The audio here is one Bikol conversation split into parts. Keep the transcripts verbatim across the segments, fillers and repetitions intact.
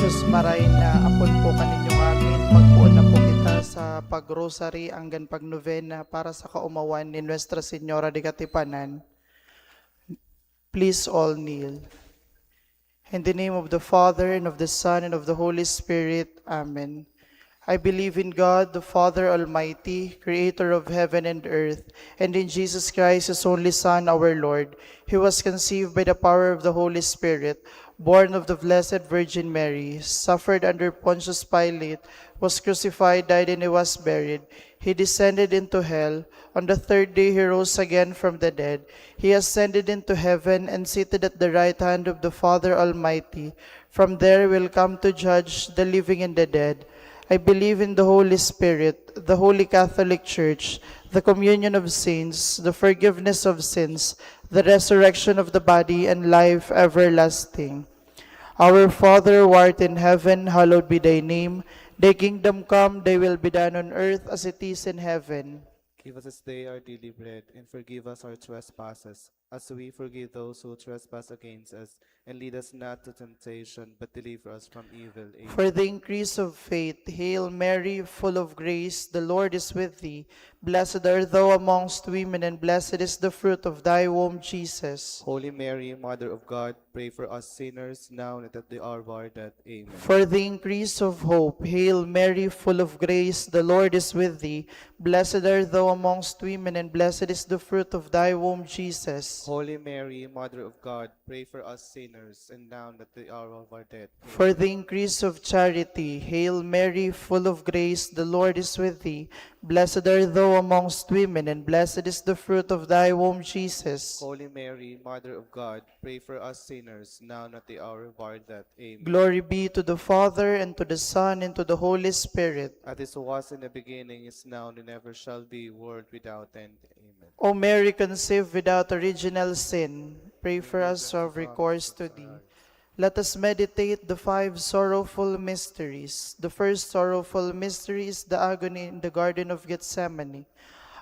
Diyos maray na apon po kaninyong amin, magpoon na po kita sa pag-rosary anggan pag-novena para sa kaomawan ni Nuestra Señora de Katipanan. Please all kneel. In the name of the Father, and of the Son, and of the Holy Spirit. Amen. I believe in God, the Father Almighty, creator of heaven and earth, and in Jesus Christ, his only Son, our Lord. He was conceived by the power of the Holy Spirit, born of the Blessed Virgin Mary, suffered under Pontius Pilate, was crucified, died, and he was buried. He descended into hell. On the third day, he rose again from the dead. He ascended into heaven and seated at the right hand of the Father Almighty. From there, he will come to judge the living and the dead. I believe in the Holy Spirit, the Holy Catholic Church, the communion of saints, the forgiveness of sins, the resurrection of the body, and life everlasting. Our Father who art in heaven, hallowed be thy name. Thy kingdom come, thy will be done on earth as it is in heaven. Give us this day our daily bread, and forgive us our trespasses, as we forgive those who trespass against us. And lead us not to temptation, but deliver us from evil. Amen. For the increase of faith, Hail Mary, full of grace, the Lord is with thee. Blessed art thou amongst women, and blessed is the fruit of thy womb, Jesus. Holy Mary, Mother of God, pray for us sinners, now and at the hour of our death. Amen. For the increase of hope, Hail Mary, full of grace, the Lord is with thee. Blessed art thou amongst women, and blessed is the fruit of thy womb, Jesus. Holy Mary, Mother of God, pray for us sinners, and now and at the hour of our death. Amen. For the increase of charity, Hail Mary, full of grace, the Lord is with thee. Blessed art thou amongst women, and blessed is the fruit of thy womb, Jesus. Holy Mary, Mother of God, pray for us sinners, now and at the hour of our death. Amen. Glory be to the Father, and to the Son, and to the Holy Spirit. As it was in the beginning, is now, and ever shall be, world without end. Amen. O Mary conceived without original sin, pray for us who have recourse to thee. Let us meditate the five sorrowful mysteries. The first sorrowful mystery is the agony in the Garden of Gethsemane.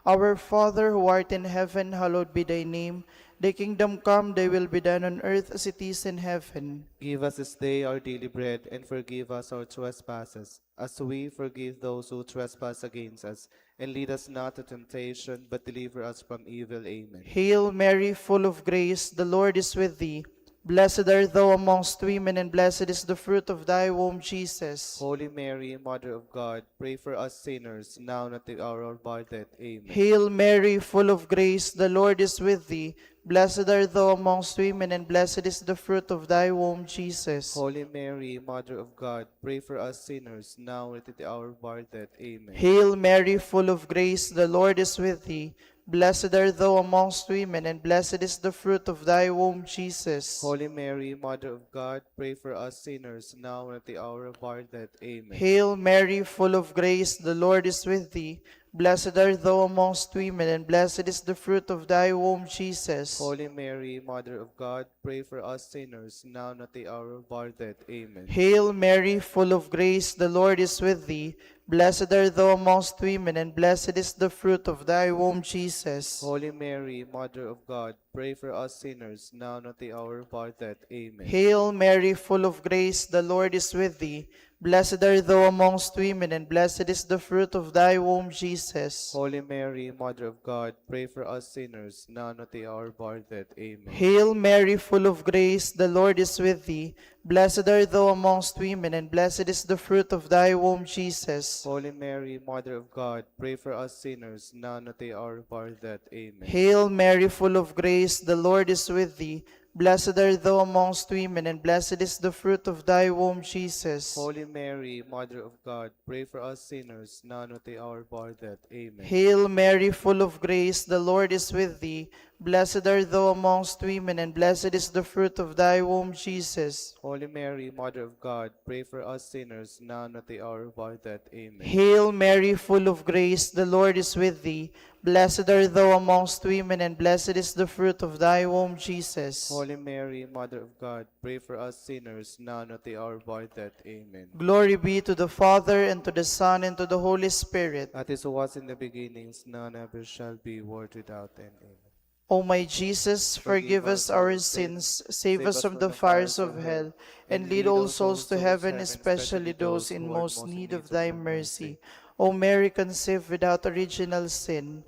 Our Father who art in heaven, hallowed be thy name. Thy kingdom come, thy will be done on earth as it is in heaven. Give us this day our daily bread, and forgive us our trespasses, as we forgive those who trespass against us. And lead us not to temptation, but deliver us from evil. Amen. Hail Mary, full of grace, the Lord is with thee. Blessed art thou amongst women, and blessed is the fruit of thy womb, Jesus. Holy Mary, Mother of God, pray for us sinners, now and at the hour of our death. Amen. Hail Mary, full of grace, the Lord is with thee. Blessed art thou amongst women, and blessed is the fruit of thy womb, Jesus. Holy Mary, Mother of God, pray for us sinners, now and at the hour of our death. Amen. Hail Mary, full of grace, the Lord is with thee. Blessed art thou amongst women, and blessed is the fruit of thy womb, Jesus. Holy Mary, Mother of God, pray for us sinners, now and at the hour of our death. Amen. Hail Mary, full of grace, the Lord is with thee. Blessed art thou amongst women, and blessed is the fruit of thy womb, Jesus. Holy Mary, Mother of God, pray for us sinners, now and at the hour of our death. Amen. Hail Mary, full of grace, the Lord is with thee. Blessed art thou amongst women, and blessed is the fruit of thy womb, Jesus. Holy Mary, Mother of God, pray for us sinners, now and at the hour of our death. Amen. Hail Mary, full of grace, the Lord is with thee. Blessed art thou amongst women, and blessed is the fruit of thy womb, Jesus. Holy Mary, Mother of God, pray for us sinners, now and at the hour of our death. Amen. Hail Mary, full of grace, the Lord is with thee. Blessed art thou amongst women, and blessed is the fruit of thy womb, Jesus. Holy Mary, Mother of God, pray for us sinners, now and at the hour of our death. Amen. Hail Mary, full of grace, the Lord is with thee. Blessed art thou amongst women, and blessed is the fruit of thy womb, Jesus. Holy Mary, Mother of God, pray for us sinners, now and at the hour of our death. Amen. Hail Mary, full of grace, the Lord is with thee. Blessed art thou amongst women, and blessed is the fruit of thy womb, Jesus. Holy Mary, Mother of God, pray for us sinners, now and at the hour of our death. Amen. Hail Mary, full of grace, the Lord is with thee. Blessed art thou amongst women, and blessed is the fruit of thy womb, Jesus. Holy Mary, Mother of God, pray for us sinners, now and at the hour of our death. Amen. Glory be to the Father, and to the Son, and to the Holy Spirit. As it was in the beginning, is now, and ever shall be, world without end. Amen. O my Jesus, forgive us our sins, save us from the fires of hell, and lead all souls to heaven, especially those in most need of thy mercy. O Mary conceived without original sin.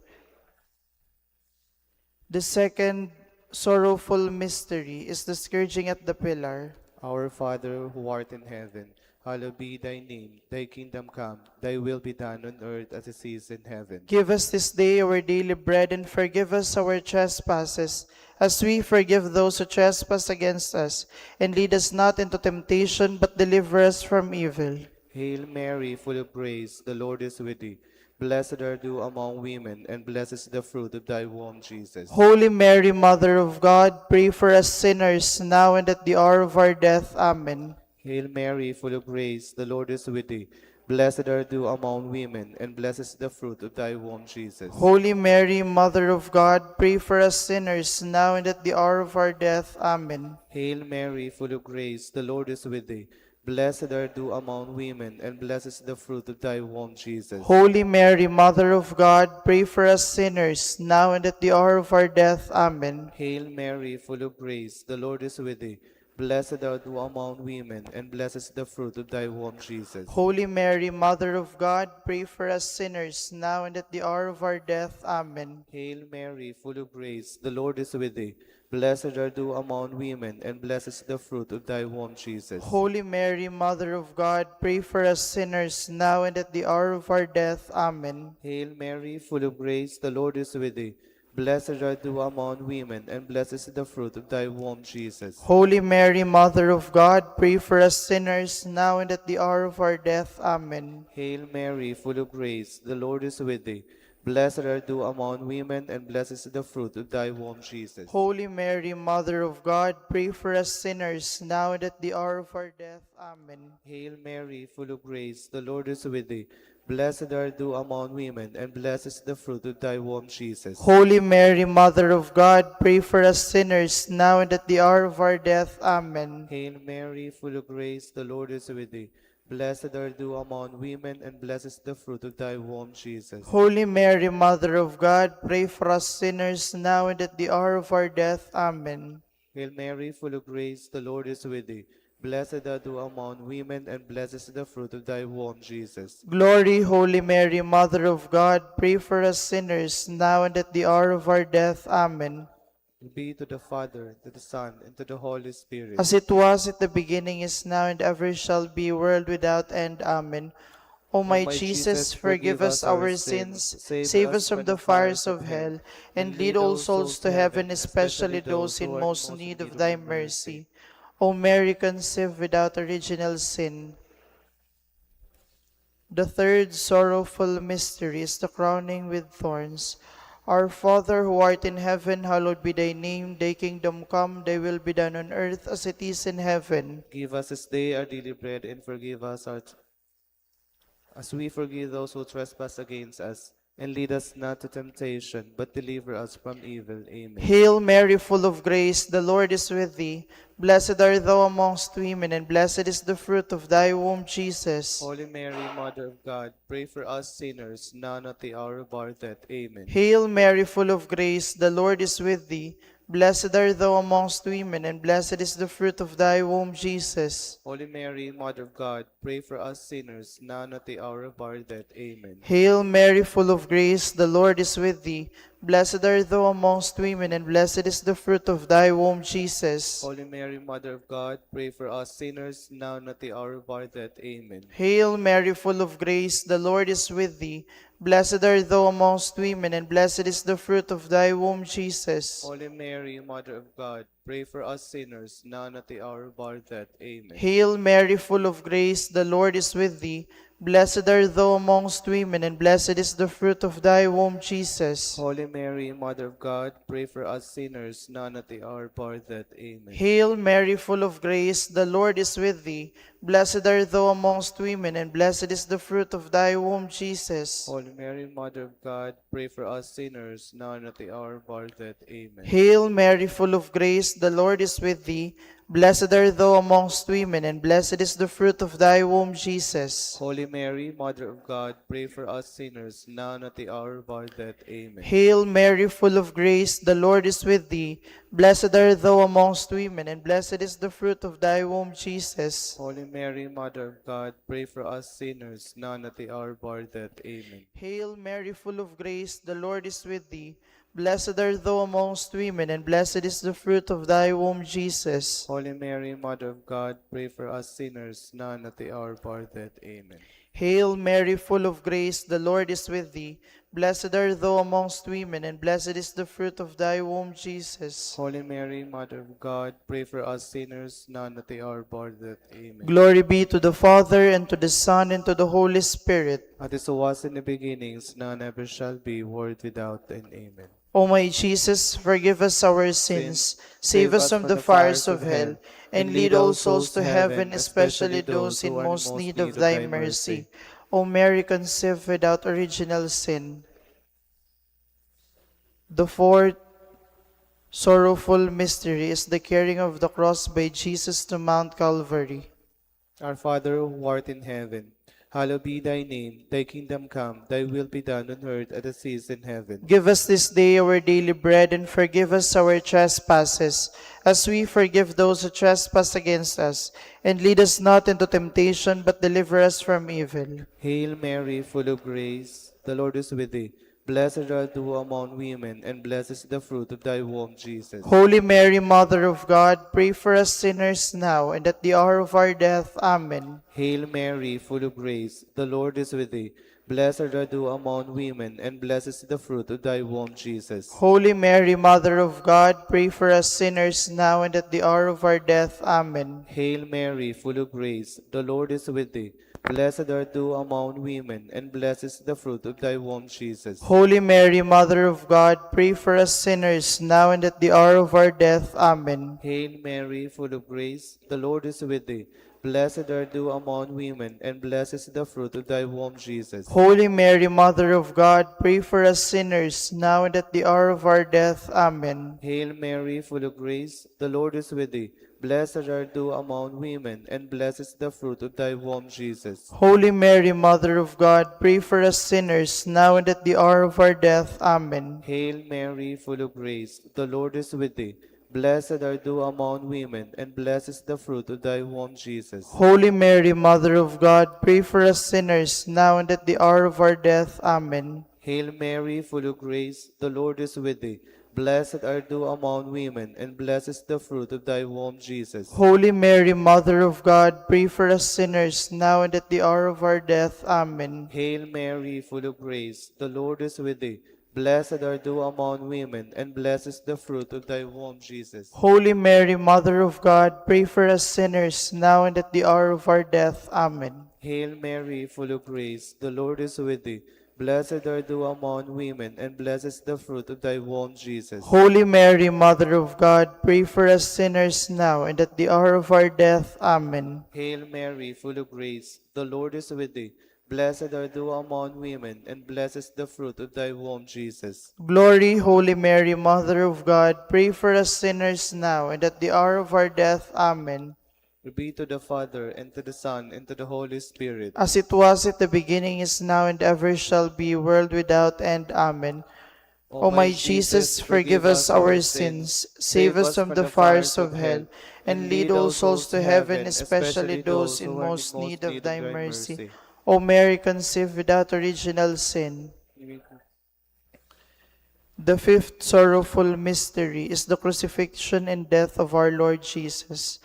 The second sorrowful mystery is the scourging at the pillar. Our Father, who art in heaven, hallowed be thy name. Thy kingdom come. Thy will be done on earth as it is in heaven. Give us this day our daily bread, and forgive us our trespasses, as we forgive those who trespass against us. And lead us not into temptation, but deliver us from evil. Hail Mary, full of grace, the Lord is with thee. Blessed art thou among women, and blessed is the fruit of thy womb, Jesus. Holy Mary, Mother of God, pray for us sinners, now and at the hour of our death. Amen. Hail Mary, full of grace, the Lord is with thee. Blessed are thou among women, and blessed is the fruit of thy womb, Jesus. Holy Mary, Mother of God, pray for us sinners, now and at the hour of our death. Amen. Hail Mary, full of grace, the Lord is with thee. Blessed are thou among women, and blessed is the fruit of thy womb, Jesus. Holy Mary, Mother of God, pray for us sinners, now and at the hour of our death. Amen. Hail Mary, full of grace, the Lord is with thee. Blessed are thou among women, and blessed is the fruit of thy womb, Jesus. Holy Mary, Mother of God, pray for us sinners, now and at the hour of our death. Amen. Hail Mary, full of grace, the Lord is with thee. Blessed are thou among women, and blessed is the fruit of thy womb, Jesus. Holy Mary, Mother of God, pray for us sinners, now and at the hour of our death. Amen. Hail Mary, full of grace, the Lord is with thee. Blessed are thou among women, and blessed is the fruit of thy womb, Jesus. Holy Mary, Mother of God, pray for us sinners, now and at the hour of our death. Amen. Hail Mary, full of grace, the Lord is with thee. Blessed are thou among women, and blessed is the fruit of thy womb, Jesus. Holy Mary, Mother of God, pray for us sinners, now and at the hour of our death. Amen. Hail Mary, full of grace, the Lord is with thee. Blessed are thou among women, and blessed is the fruit of thy womb, Jesus. Holy Mary, Mother of God, pray for us sinners, now and at the hour of our death. Amen. Hail Mary, full of grace, the Lord is with thee. Blessed are thou among women, and blessed is the fruit of thy womb, Jesus. Holy Mary, Mother of God, pray for us sinners, now and at the hour of our death. Amen. Hail Mary, full of grace, the Lord is with thee. Blessed are thou among women, and blessed is the fruit of thy womb, Jesus. Glory, Holy Mary, Mother of God, pray for us sinners, now and at the hour of our death. Amen. Be to the Father, to the Son, and to the Holy Spirit. As it was at the beginning, is now, and ever shall be, world without end. Amen. O my Jesus, forgive us our sins, save us from the fires of hell, and lead all souls to heaven, especially those in most need of thy mercy. O Mary conceived without original sin. The third sorrowful mystery is the crowning with thorns. Our Father who art in heaven, hallowed be thy name. Thy kingdom come, thy will be done on earth as it is in heaven. Give us this day our daily bread, and forgive us our t- as we forgive those who trespass against us. And lead us not to temptation, but deliver us from evil. Amen. Hail Mary, full of grace, the Lord is with thee. Blessed art thou amongst women, and blessed is the fruit of thy womb, Jesus. Holy Mary, Mother of God, pray for us sinners, now and at the hour of our death. Amen. Hail Mary, full of grace, the Lord is with thee. Blessed art thou amongst women, and blessed is the fruit of thy womb, Jesus. Holy Mary, Mother of God, pray for us sinners, now and at the hour of our death. Amen. Hail Mary, full of grace, the Lord is with thee. Blessed art thou amongst women, and blessed is the fruit of thy womb, Jesus. Holy Mary, Mother of God, pray for us sinners, now and at the hour of our death. Amen. Hail Mary, full of grace, the Lord is with thee. Blessed art thou amongst women, and blessed is the fruit of thy womb, Jesus. Holy Mary, Mother of God, pray for us sinners, now and at the hour of our death. Amen. Hail Mary, full of grace, the Lord is with thee. Blessed art thou amongst women, and blessed is the fruit of thy womb, Jesus. Holy Mary, Mother of God, pray for us sinners, now and at the hour of our death. Amen. Hail Mary, full of grace, the Lord is with thee. Blessed art thou amongst women, and blessed is the fruit of thy womb, Jesus. Holy Mary, Mother of God, pray for us sinners, now and at the hour of our death. Amen. Hail Mary, full of grace, the Lord is with thee. Blessed art thou amongst women, and blessed is the fruit of thy womb, Jesus. Holy Mary, Mother of God, pray for us sinners, now and at the hour of our death. Amen. Hail Mary, full of grace, the Lord is with thee. Blessed art thou amongst women, and blessed is the fruit of thy womb, Jesus. Holy Mary, Mother of God, pray for us sinners, now and at the hour of our death. Amen. Hail Mary, full of grace, the Lord is with thee. Blessed art thou amongst women, and blessed is the fruit of thy womb, Jesus. Holy Mary, Mother of God, pray for us sinners, now and at the hour of our death. Amen. Hail Mary, full of grace, the Lord is with thee. Blessed art thou amongst women, and blessed is the fruit of thy womb, Jesus. Holy Mary, Mother of God, pray for us sinners, now and at the hour of our death. Amen. Glory be to the Father, and to the Son, and to the Holy Spirit. As it was in the beginning, is now, and ever shall be, world without end. Amen. O my Jesus, forgive us our sins, save us from the fires of hell, and lead all souls to heaven, especially those in most need of thy mercy. O Mary conceived without original sin. The fourth sorrowful mystery is the carrying of the cross by Jesus to Mount Calvary. Our Father who art in heaven, hallowed be thy name. Thy kingdom come, thy will be done on earth as it is in heaven. Give us this day our daily bread, and forgive us our trespasses, as we forgive those who trespass against us. And lead us not into temptation, but deliver us from evil. Hail Mary, full of grace, the Lord is with thee. Blessed art thou among women, and blessed is the fruit of thy womb, Jesus. Holy Mary, Mother of God, pray for us sinners now and at the hour of our death. Amen. Hail Mary, full of grace, the Lord is with thee. Blessed art thou among women, and blessed is the fruit of thy womb, Jesus. Holy Mary, Mother of God, pray for us sinners now and at the hour of our death. Amen. Hail Mary, full of grace, the Lord is with thee. Blessed art thou among women, and blessed is the fruit of thy womb, Jesus. Holy Mary, Mother of God, pray for us sinners now and at the hour of our death. Amen. Hail Mary, full of grace, the Lord is with thee. Blessed art thou among women, and blessed is the fruit of thy womb, Jesus. Holy Mary, Mother of God, pray for us sinners now and at the hour of our death. Amen. Hail Mary, full of grace, the Lord is with thee. Blessed art thou among women, and blessed is the fruit of thy womb, Jesus. Holy Mary, Mother of God, pray for us sinners now and at the hour of our death. Amen. Hail Mary, full of grace, the Lord is with thee. Blessed art thou among women, and blessed is the fruit of thy womb, Jesus. Holy Mary, Mother of God, pray for us sinners now and at the hour of our death. Amen. Hail Mary, full of grace, the Lord is with thee. Blessed art thou among women, and blessed is the fruit of thy womb, Jesus. Holy Mary, Mother of God, pray for us sinners now and at the hour of our death. Amen. Hail Mary, full of grace, the Lord is with thee. Blessed art thou among women, and blessed is the fruit of thy womb, Jesus. Holy Mary, Mother of God, pray for us sinners now and at the hour of our death. Amen. Hail Mary, full of grace, the Lord is with thee. Blessed art thou among women, and blessed is the fruit of thy womb, Jesus. Holy Mary, Mother of God, pray for us sinners now and at the hour of our death. Amen. Hail Mary, full of grace, the Lord is with thee. Blessed art thou among women, and blessed is the fruit of thy womb, Jesus. Glory, Holy Mary, Mother of God, pray for us sinners now and at the hour of our death. Amen. Glory be to the Father, and to the Son, and to the Holy Spirit. As it was at the beginning, is now, and ever shall be, world without end. Amen. O my Jesus, forgive us our sins, save us from the fires of hell, and lead all souls to heaven, especially those in most need of thy mercy. O Mary conceived without original sin. The fifth sorrowful mystery is the crucifixion and death of our Lord Jesus.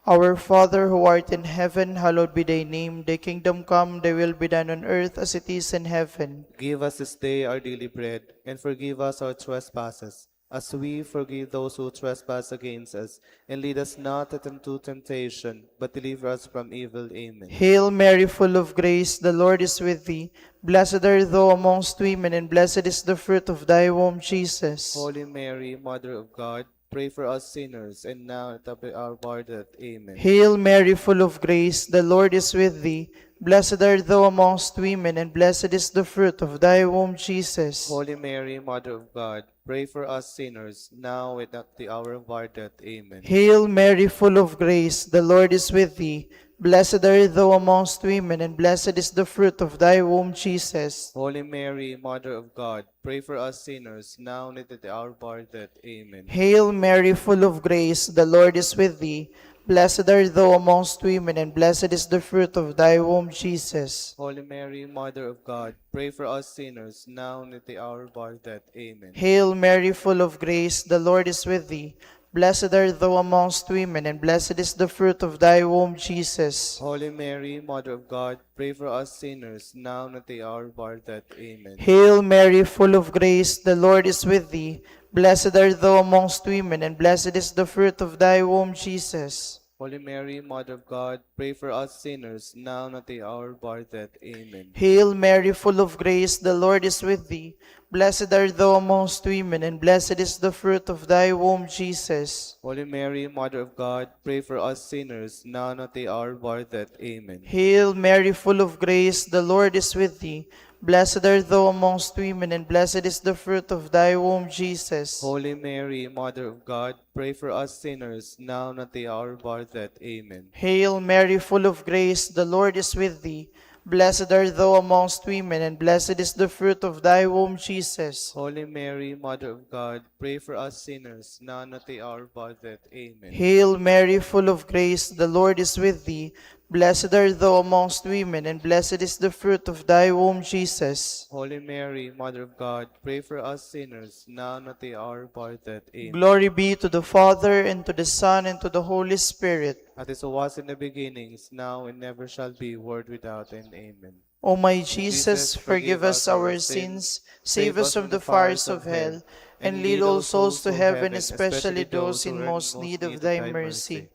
Our Father who art in heaven, hallowed be thy name. Thy kingdom come, thy will be done on earth as it is in heaven. Give us this day our daily bread, and forgive us our trespasses, as we forgive those who trespass against us. And lead us not into temptation, but deliver us from evil. Amen. Hail Mary, full of grace, the Lord is with thee. Blessed art thou amongst women, and blessed is the fruit of thy womb, Jesus. Holy Mary, Mother of God, pray for us sinners, and now at the hour of our death. Amen. Hail Mary, full of grace, the Lord is with thee. Blessed art thou amongst women, and blessed is the fruit of thy womb, Jesus. Holy Mary, Mother of God, pray for us sinners, now and at the hour of our death. Amen. Hail Mary, full of grace, the Lord is with thee. Blessed art thou amongst women, and blessed is the fruit of thy womb, Jesus. Holy Mary, Mother of God, pray for us sinners, now and at the hour of our death. Amen. Hail Mary, full of grace, the Lord is with thee. Blessed art thou amongst women, and blessed is the fruit of thy womb, Jesus. Holy Mary, Mother of God, pray for us sinners, now and at the hour of our death. Amen. Hail Mary, full of grace, the Lord is with thee. Blessed art thou amongst women, and blessed is the fruit of thy womb, Jesus. Holy Mary, Mother of God, pray for us sinners, now and at the hour of our death. Amen. Hail Mary, full of grace, the Lord is with thee. Blessed art thou amongst women, and blessed is the fruit of thy womb, Jesus. Holy Mary, Mother of God, pray for us sinners, now and at the hour of our death. Amen. Hail Mary, full of grace, the Lord is with thee. Blessed art thou amongst women, and blessed is the fruit of thy womb, Jesus. Holy Mary, Mother of God, pray for us sinners, now and at the hour of our death. Amen. Hail Mary, full of grace, the Lord is with thee. Blessed art thou amongst women, and blessed is the fruit of thy womb, Jesus. Holy Mary, Mother of God, pray for us sinners, now and at the hour of our death. Amen. Hail Mary, full of grace, the Lord is with thee. Blessed art thou amongst women, and blessed is the fruit of thy womb, Jesus. Holy Mary, Mother of God, pray for us sinners, now and at the hour of our death. Amen. Hail Mary, full of grace, the Lord is with thee. Blessed art thou amongst women, and blessed is the fruit of thy womb, Jesus. Holy Mary, Mother of God, pray for us sinners, now and at the hour of our death. Amen. Glory be to the Father, and to the Son, and to the Holy Spirit. As it was in the beginning, is now, and never shall be, world without end. Amen. O my Jesus, forgive us our sins, save us from the fires of hell, and lead all souls to heaven, especially those in most need of thy mercy.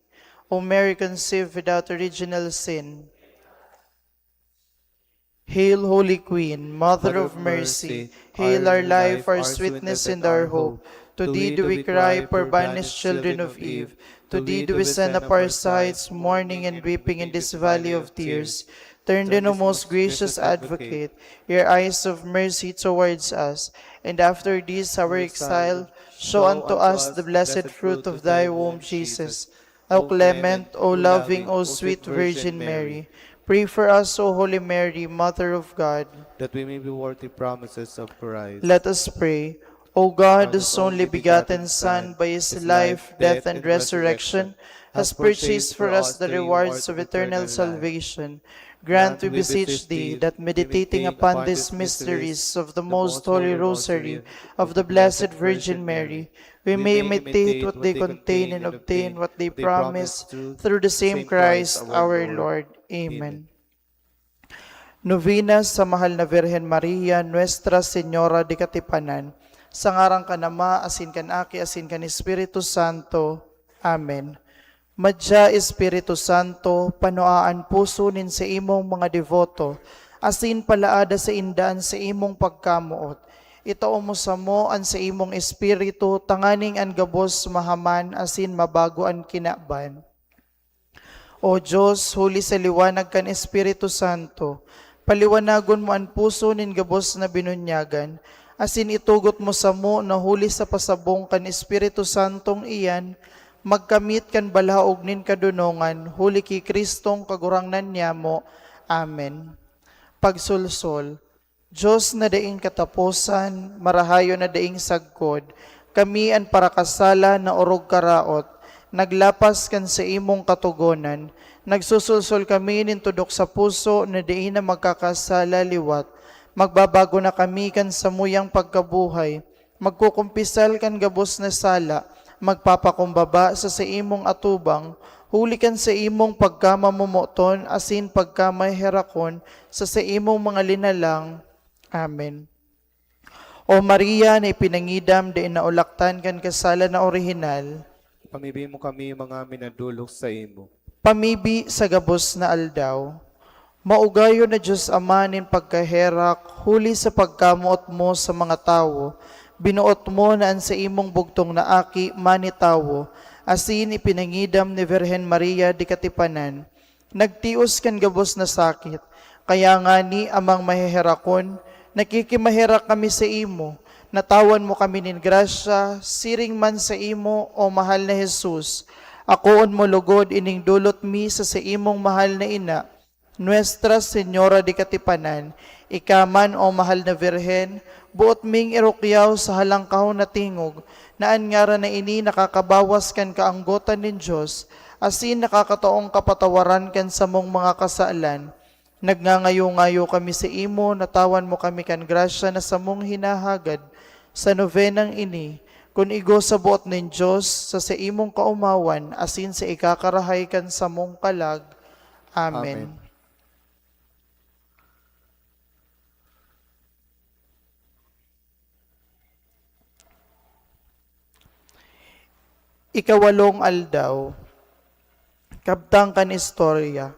O Mary conceived without original sin. Hail, Holy Queen, Mother of Mercy, hail our life, our sweetness, and our hope. To thee do we cry, poor banished children of Eve. To thee do we send up our sighs, mourning and weeping in this valley of tears. Turn then, O most gracious Advocate, your eyes of mercy towards us, and after this our exile, show unto us the blessed fruit of thy womb, Jesus. O clement, O loving, O sweet Virgin Mary, pray for us, O Holy Mary, Mother of God. That we may be worthy promises of Christ. Let us pray. O God, whose only begotten Son, by his life, death, and resurrection, has purchased for us the rewards of eternal salvation, grant, we beseech thee, that meditating upon these mysteries of the most holy rosary of the Blessed Virgin Mary, we may imitate what they contain and obtain what they promise, through the same Christ our Lord. Amen. Novena sa Mahal na Virgen Maria, Nuestra Señora de Katipanan, sa ngaran kan Ama, asin kan Aki, asin kan Espiritu Santo. Amen. Madya, Espiritu Santo, panuaa an puso nin saimong mga deboto, asin palaada sainda an saimong pagkamoot. Itao mo samo an saimong Espiritu tanganing an gabos mahaman asin mabago an kinaban. O Diyos, huli sa liwanag kan Espiritu Santo, paliwanagon mo an puso nin gabos na binunyagan, asin itugot mo samo na huli sa pasabong kan Espiritu Santong iyan, magkamit kan balaog nin kadonongan, huli ki Cristong Kagurangnan nyamo. Amen. Pagsolsol. Diyos na daing kataposan, marahayon na daing sagkod, kami an parakasala na orog karaot, naglapas kan saimong katogonan, nagsusulsol kami nin tudok sa puso na dai na magkakasala liwat. Magbabago na kami kan samuyang pagkabuhay, magkukumpisal kan gabos na sala, magpapakumbaba sa saimong atubang, huli kan saimong pagkamamomoton asin pagkamaherakon sa saimong mga linalang. Amen. O Maria na ipinangidam dai naulaktan kan kasalan na orihinal, Pamibi mo kami, mga minadolok saimo. Pamibi sa gabos na aldaw. Maugayon na Diyos Ama nin pagkaherak, huli sa pagkamoot mo sa mga tawo, binuot mo na an saimong bugtong na Aki manitawo, asin ipinangidam ni Virgen Maria di Katipanan. Nagtios kan gabos na sakit. Kaya ngani, Amang maheherakon, nakikimaherak kami saimo, natawan mo kami nin grasya, siring man saimo, O mahal na Jesus. Akoon mo logod ining dulot mi sa saimong mahal na ina, Nuestra Señora de Katipanan. Ika man, O mahal na Birhen, boot ming irukyaw sa halangkaw na tingog, na an ngaran na ini nakakabawas kan kaanggotan nin Dios, asin nakakataong kapatawaran kan samong mga kasalan. Nagngangayo-ngayo kami saimo, natawan mo kami kan grasya na samong hinahagad. Sa novenang ini, kun igo sa boot nin Dios, sa saimong kaomawan, asin sa ikakarahay kan samong kalag. Amen. Amen. Ikawalong aldaw. Kabtang kan istorya.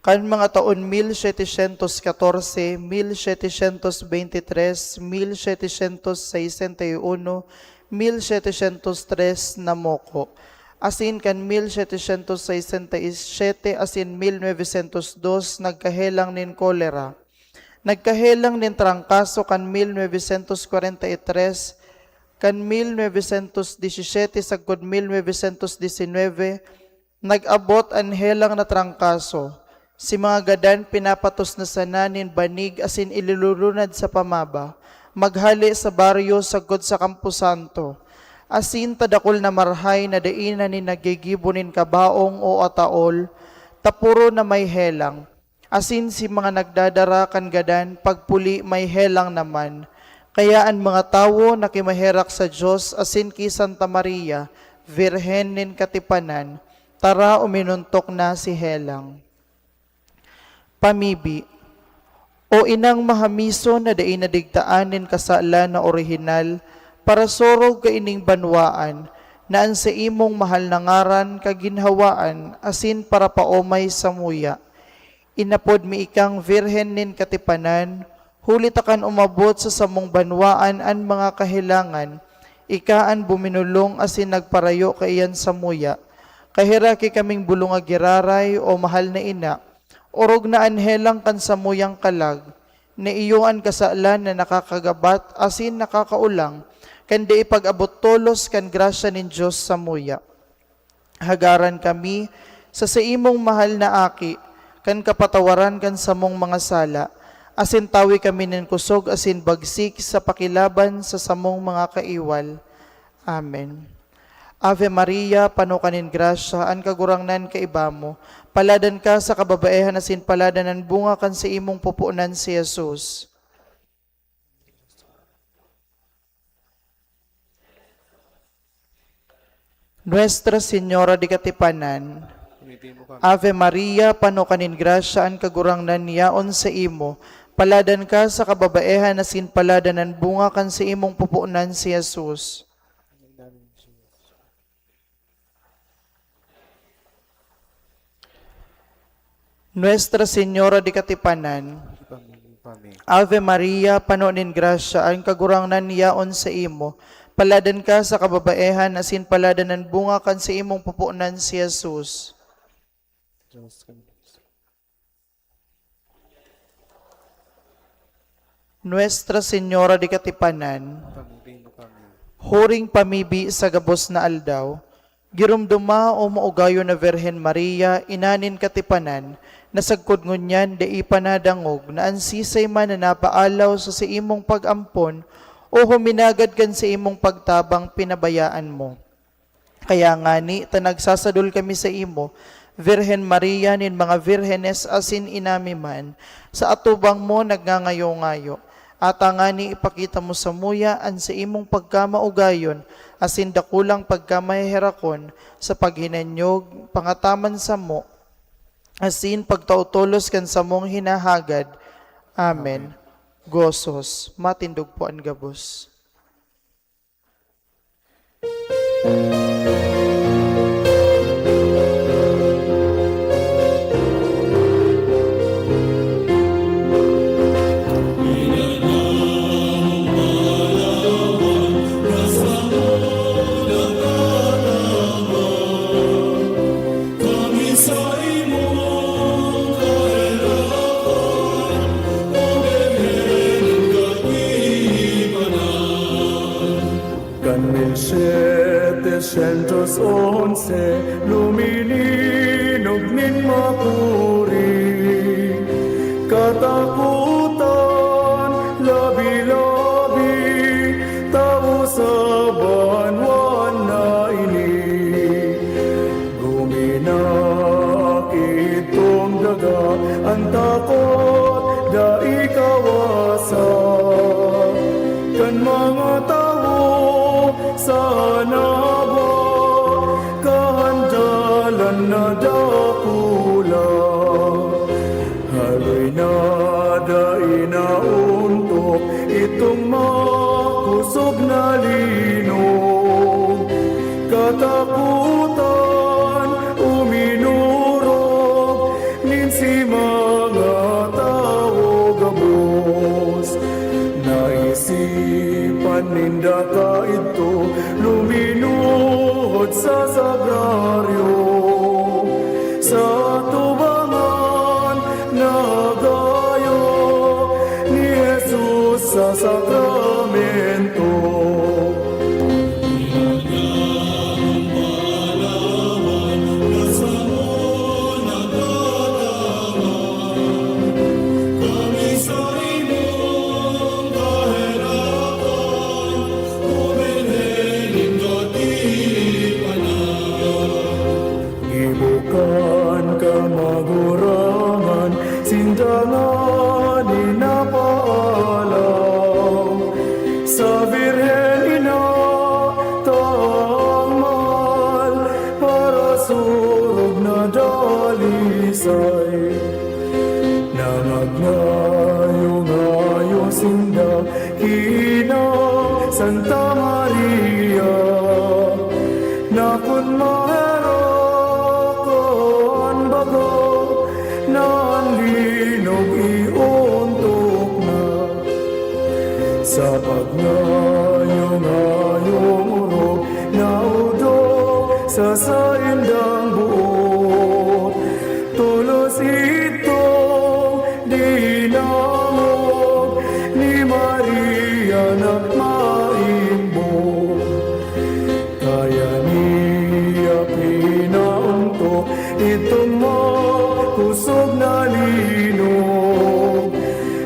Kan mga taon mil setecientos katorse, mil setecientos beintitres, mil setecientos sesenta y uno, mil setecientos tres namoko, asin kan mil setecientos sesenta y siete asin mil novecientos dos nagkahelang nin kolera. Nagkahelang nin trangkaso kan mil novecientos kwarenta y tres, kan mil novecientos disisiete sagkod mil novecientos disinwebe, nag-abot an helang na trangkaso. Si mga gadan pinapatos na sana nin banig asin ilulunad sa pamaba, maghale sa baryo sagkod sa kamposanto. Asin ta dakul na marahay na dai na nin naggigibo nin kabaong o ataol, ta puro na may helang. Asin si mga nagdadara kan gadan pagpuli may helang naman. Kaya an mga tawo nakimaherak sa Dios asin ki Santa Maria, Birhen nin Katipanan, "Tara, uminuntok na si helang." Pamibi. O Inang mahamison na dai nadigtaan nin kasalan na orihinal, parasurog kaining banwaan, na an saimong mahal na ngaran kaginhawaan asin parapaomay samuya. Inapod mi ikang Birhen nin Katipanan, huli ta kan umabot sa samong banwaan an mga kahelangan, ika an buminolong asin nagparayo kaiyan samuya. Kaheraki kaming bolong a giraray, o mahal na ina, orog na an helang kan samuyang kalag, na iyo an kasalan na nakakagabat asin nakakaolang kan dai pag-abot tolos kan grasya nin Dios samuya. Hagaran kami sa saimong mahal na Aki, kan kapatawaran kan samong mga sala, asin tawi kami nin kosog asin bagsik sa pakilaban sa samong mga kaiwal. Amen. Ave Maria, pano ka nin grasya, an Kagurangnan kaiba mo. Paladan ka sa kababaehan asin paladan an bunga kan saimong pupunan, si Jesus. Nuestra Señora de Katipanan. Ave Maria, pano ka nin grasya, an Kagurangnan yaon saimo. Paladan ka sa kababaehan asin paladan an bunga kan saimong pupunan, si Jesus. Nuestra Señora de Katipanan. Ave Maria, pano nin grasya, an Kagurangnan yaon saimo. Paladan ka sa kababaehan, asin paladan an bunga kan saimong pupunan, si Jesus. Nuestra Señora de Katipanan. Huring pamibi sa gabos na aldaw, giromdoma, o maugayon na Virgen Maria, ina nin katipanan, na sagkod ngunyan dai pa nadangog na an sisay man na napaalaw sa saimong pag-ampon o huminagad kan saimong pagtabang pinabayaan mo. Kaya ngani ta nagsasadol kami saimo, Virgen Maria nin mga virgenes asin inami man, sa atubang mo nagngangayo-ngayo. Ata ngani ipakita mo samuya an saimong pagkamaugayon asin dakulang pagkamaheherakon sa paghinanyog, pangataman samo, asin pagtao tolos kan samong hinahagad. Amen. Amen. Gozos, matindog po an gabos. Kan mil setecientos once, lumininog nin makuri, katakotan, labi-labi, tawo sa banwaan na ini. Guminaki itong daga, an takot dai kawasa. Kan mga tawo sa naba, kahandalan na dakula. Haloy na dai naontok itong makosog na linog. Katakotan, uminom Sa sagraryo, sa tubangan, nagayo ni Jesus sa sakramento. Gibo kan kamagurangan, sinda ngani napaalaw. Sa Birhen Ina tang mahal, parasurog na dalisay. Nangagnayo-ngayo sinda ki Ina Santa Maria, na kun maherak an baga, na an linog iontok na. Sa pagngayo-ngayong orog, naodok sa saindang boot. Tolos itong dinangog ni Maria na maimbog. Kaya niya pinaantok itong makosog na linog.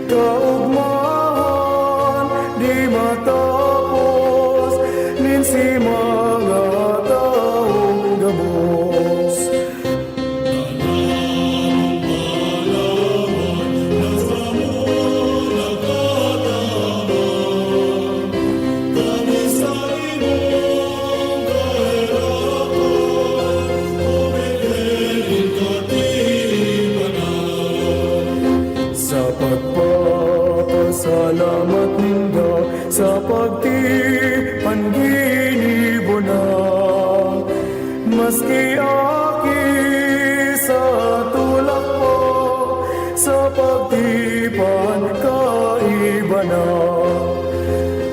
Kaogmahan di matapos nin si mga tawong gabos. Sa pagpapasalamat ninda, sa pagtipan ginibo na, maski aki sa tulak pa, sa pagtipan kaiba na.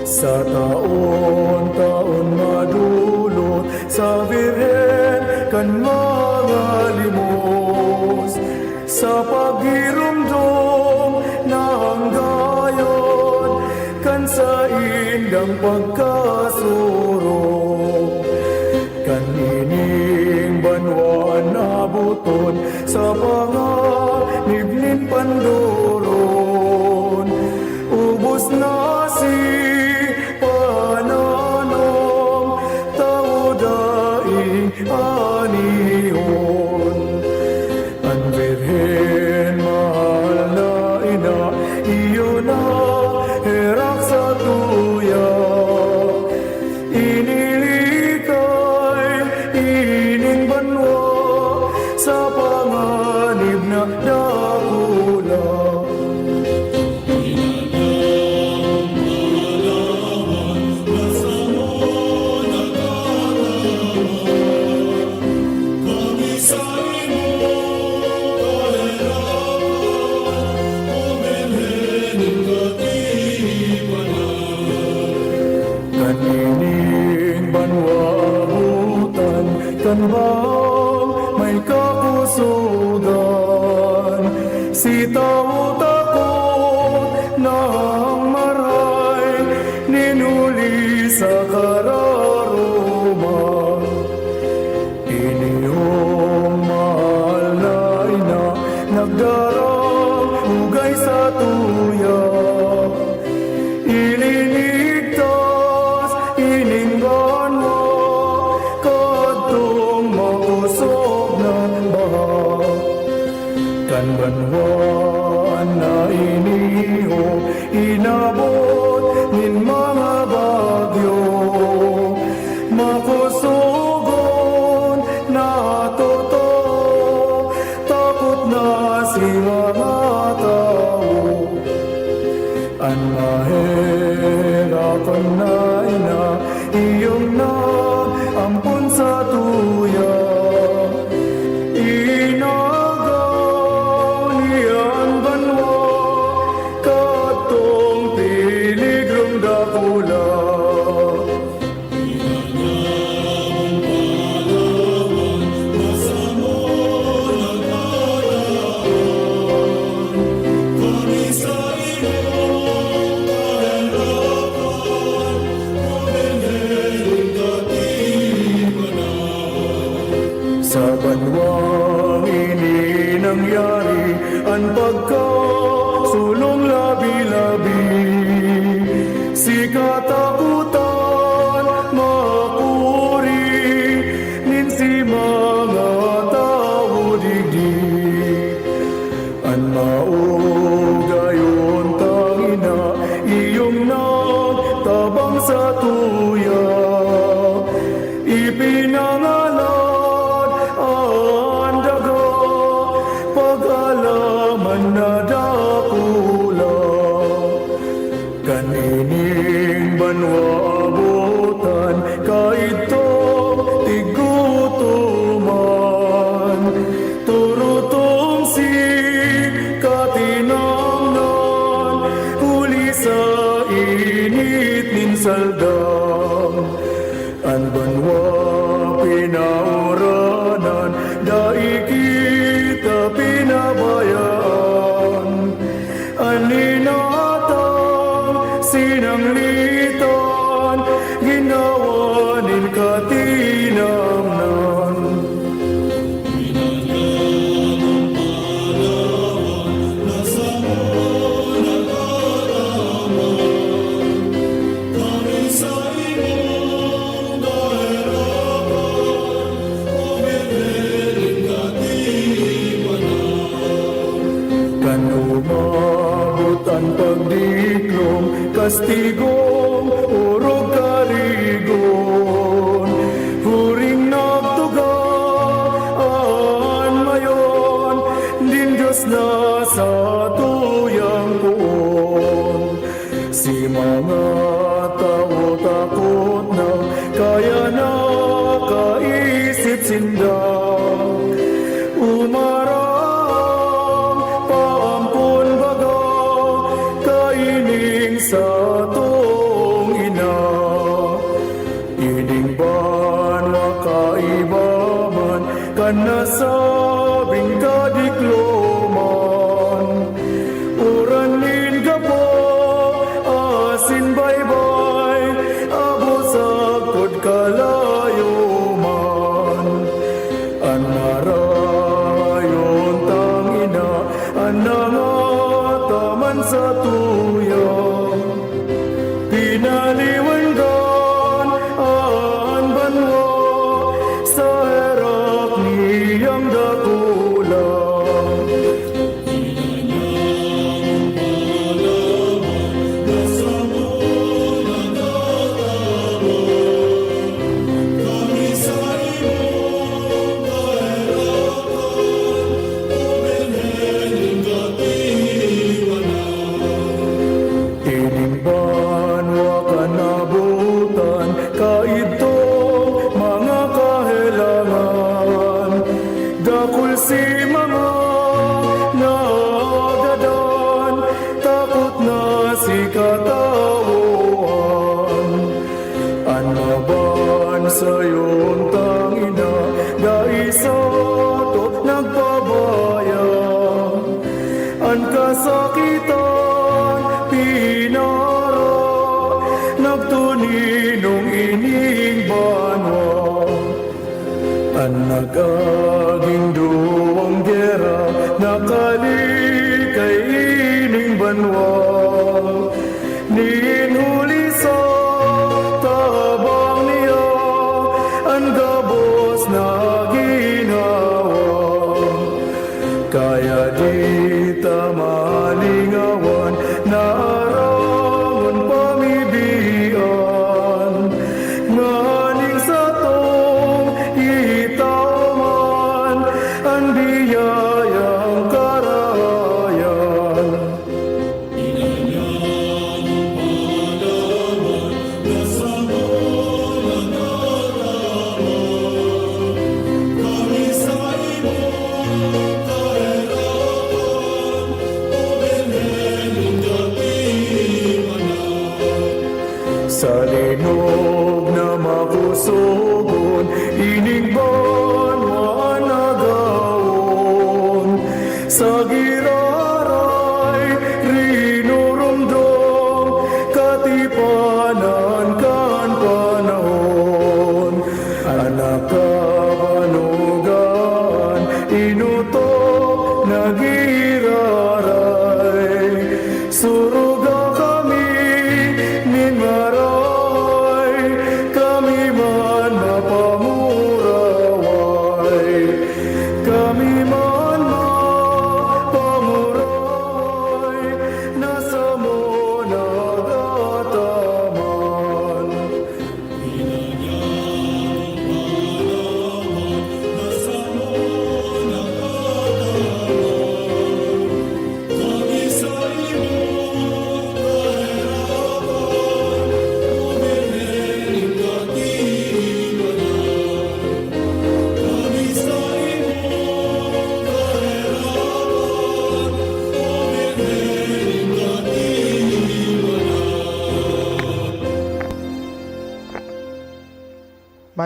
Sa taon-taon madulot sa Birhen kan mga limos, sa paghiromdom na anggayon kan saindang pagkasurog. Kan ining banwaan naboton sa panganib nin pandoron, ubos na si pananom, tawo daing anihon. An Birhen, mahal na ina, iyo na herak sa tuya. Inilikay ining banwa sa panganib na dakula. Kan ining banwa butan, kan bang may kakusugan, si tawo takot nang maray, nin huli sa kararoman. Inyong mahal na ina, nagdarang ugay sa tuya. Ilinigtas ining banwa kadtong makosog na baha. Kan banwaan Banwang ini nangyari an pagkasulong labi-labi, si katakotan makuri nin si mga tawo digdi. An maogayon tangina, iyong nagtabang sa tuya. Ipinangalad an daga, pag-alaman na dakula. Kan ining banwa abotan, kaidto tigutoman. Turutong si katinamnan, huli sa init nin saldang. An banwa pinauranan, dai kita pinabayaan. An inatang sinanglitan, ginawa nin katinamnan. Kan umabot an pagdiklom, kastigong orog karigon, huring nagtuga an mayon nin Dios na satuyang poon. Si mga tawo takot na, kaya nakaisip sinda, umarang paampon baga kaining satong ina. Ining banwa kaiba man kan nasabing kadikloman. Uran nin gapo asin baybay, abot sagkod kalayo man. An marayon tangina, an nangataman sa tuya. Pinaliwanggan an banwa sa herak niyang dakula. Ining banwa kan nabotan, kaidto mga kahelangan. Dakul si mga naagadan, takot na si katawoan. An maban sayon tangina, dai sato nagpabaya. An kasakitan pinara, nagtuninong ining banwa. An nagaging duwang gera, nakalikay ining banwa. Nin huli sa tabang niya, an gabos na ginawa. Kaya di ta malingawan na arangon pamibian, nganing satong itao man an biyayang karahayan. Sa linog na makusogon, ining banwa an agawon. Sa giraray rinurumdom, katipanan kan panahon. An nakabanuga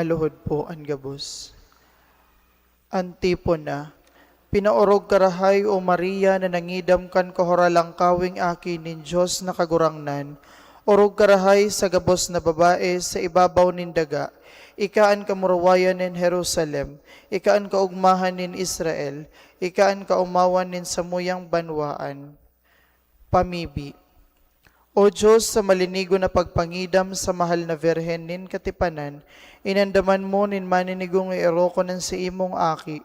Maluhod po an gabos. Antipona. Pinaorog ka rahay, O Maria, na nangidam kan kahoralangkawing Aki nin Dios na Kagurangnan. Orog ka rahay sa gabos na babae sa ibabaw nin daga. Ika an kamurawayan nin Jerusalem, ika an kaogmahan nin Israel, ika an kaomawan nin samuyang banwaan. Pamibi. O Dios, sa malinigon na pagpangidam sa mahal na Birhen nin Katipanan, inandaman mo nin maninigong eerokon an saimong Aki.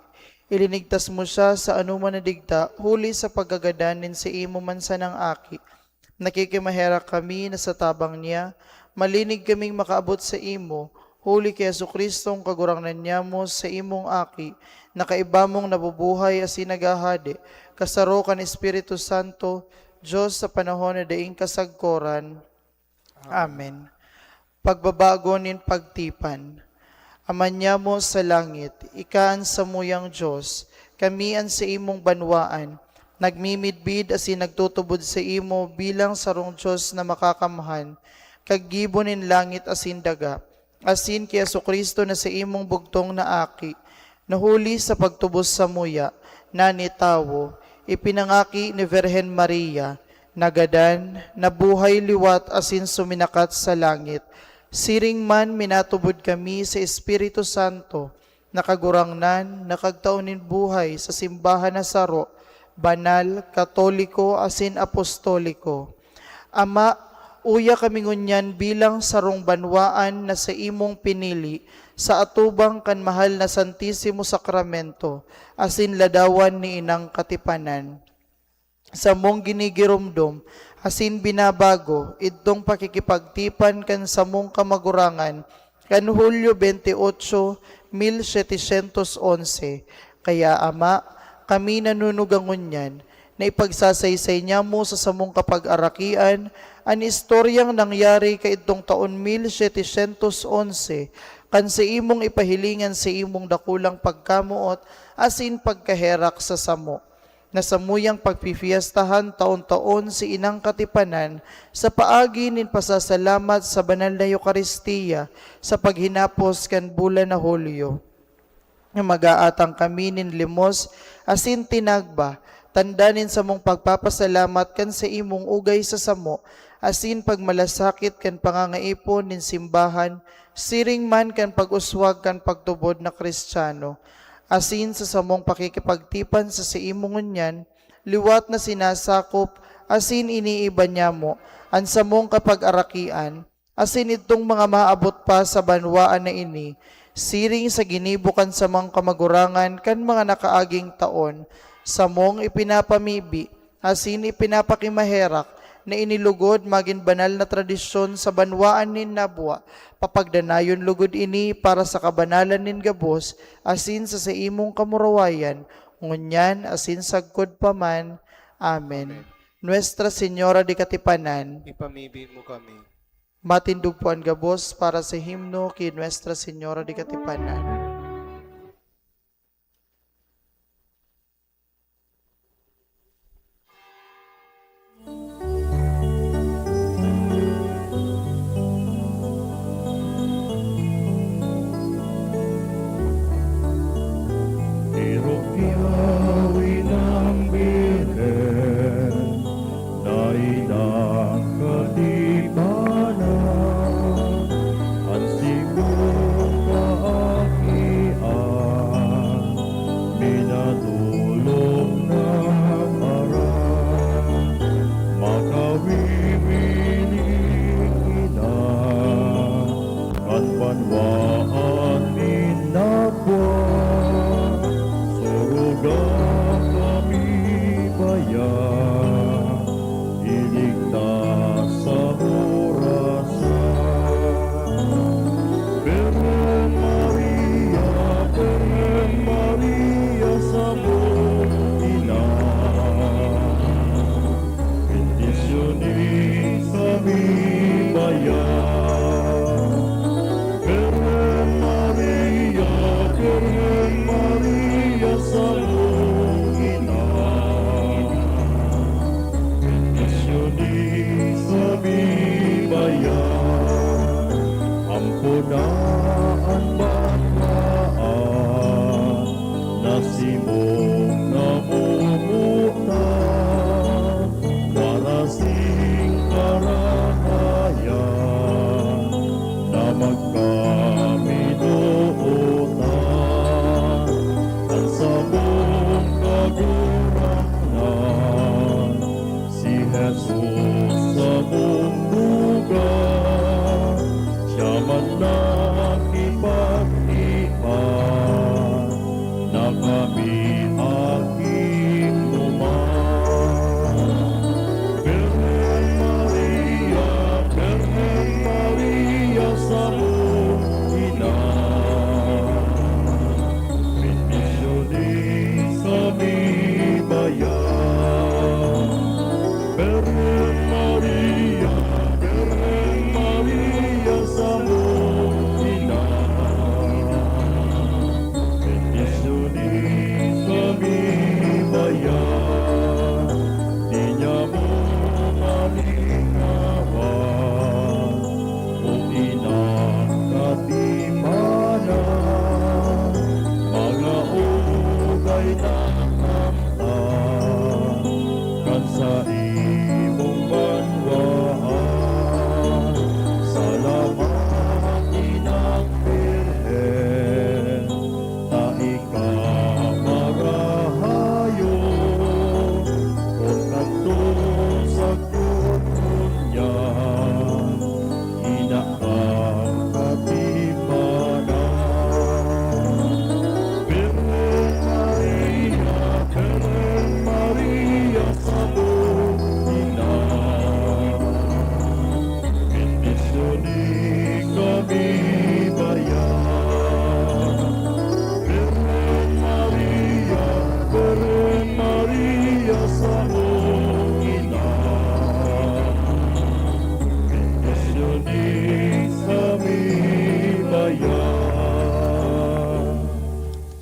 Ilinigtas mo siya sa anoman na digta, huli sa pagkagadan nin saimo man sanang Aki. Nakikimaherak kami na sa tabang niya, malinig kaming makaabot saimo, huli ki Jesu-Cristong Kagurangnan nyamo, saimong Aki, na kaiba mong nabubuhay asin naghahade, kasaro kan Espiritu Santo, Dios sa panahon na daing kasagkoran. Amen. Pagbabago nin pagtipan. Ama nyamo sa langit, ika an samuyang Dios, kami an saimong banwaan. Nagmimidbid asin nagtutubod saimo bilang sarong Dios na makakamhan, kaggibo nin langit asin daga, asin ki Jesu-Cristo na saimong bugtong na Aki, na huli sa pagtubos samuya, nani tawo, ipinangaki ni Virgen Maria, nagadan, nabuhay liwat asin suminakat sa langit. Siring man minatubod kami sa Espiritu Santo, na Kagurangnan, na kagtao nin buhay sa simbahan na saro, banal, katoliko, asin apostoliko. Ama, uya kami ngunyan bilang sarong banwaan na saimong pinili sa atubang kan mahal na Santisimo Sakramento asin ladawan ni Inang Katipanan. Samong ginigiromdom asin binabago idtong pakikipagtipan kan samong kamagurangan kan Hulyo veintiocho, mil setecientos once. Kaya, Ama, kami nanunuga ngunyan na ipagsasaysay nyamo sa samong kapagarakian an istoryang nangyari kaidtong taon mil setecientos once, kan saimong ipahiling an saimong dakulang pagkamoot asin pagkaherak sa samo, na samuyang pagpipiyastahan taon-taon si Inang Katipanan sa paagi nin pasasalamat sa banal na Eukaristia sa paghinapos kan bulan na Hulyo. Mag-aatang kami nin limos asin tinagba, tanda nin samong pagpapasalamat kan saimong ugay sa samo, asin pagmalasakit kan pangangaipon nin simbahan, siring man kan pag-uswag kan pagtubod na Kristiyano, asin sa samong pakikipagtipan sa saimo ngunyan, liwat na sinasakop asin iniiba nyamo an samong kapagarakian, asin idtong mga maabot pa sa banwaan na ini, siring sa ginibo kan samang kamagurangan kan mga nakaaging taon, samong ipinapamibi asin ipinapakimaherak na inilugod magin banal na tradisyon sa banwaan nin Nabua. Papagdanayon lugod ini para sa kabanalan nin gabos asin sa saimong kamurawayan, ngunyan asin sagkod pa man. Amen. Amen. Nuestra Señora de Katipanan. Ipamibi mo kami. Matindog po an gabos para sa himno ki Nuestra Señora de Katipanan. Irupiyaw inang Birhen na inang katipanan, an simong kaaki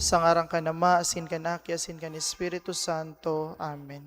Sa ngaran kan Ama, asin kan Aki, asin kan Espiritu Santo. Amen.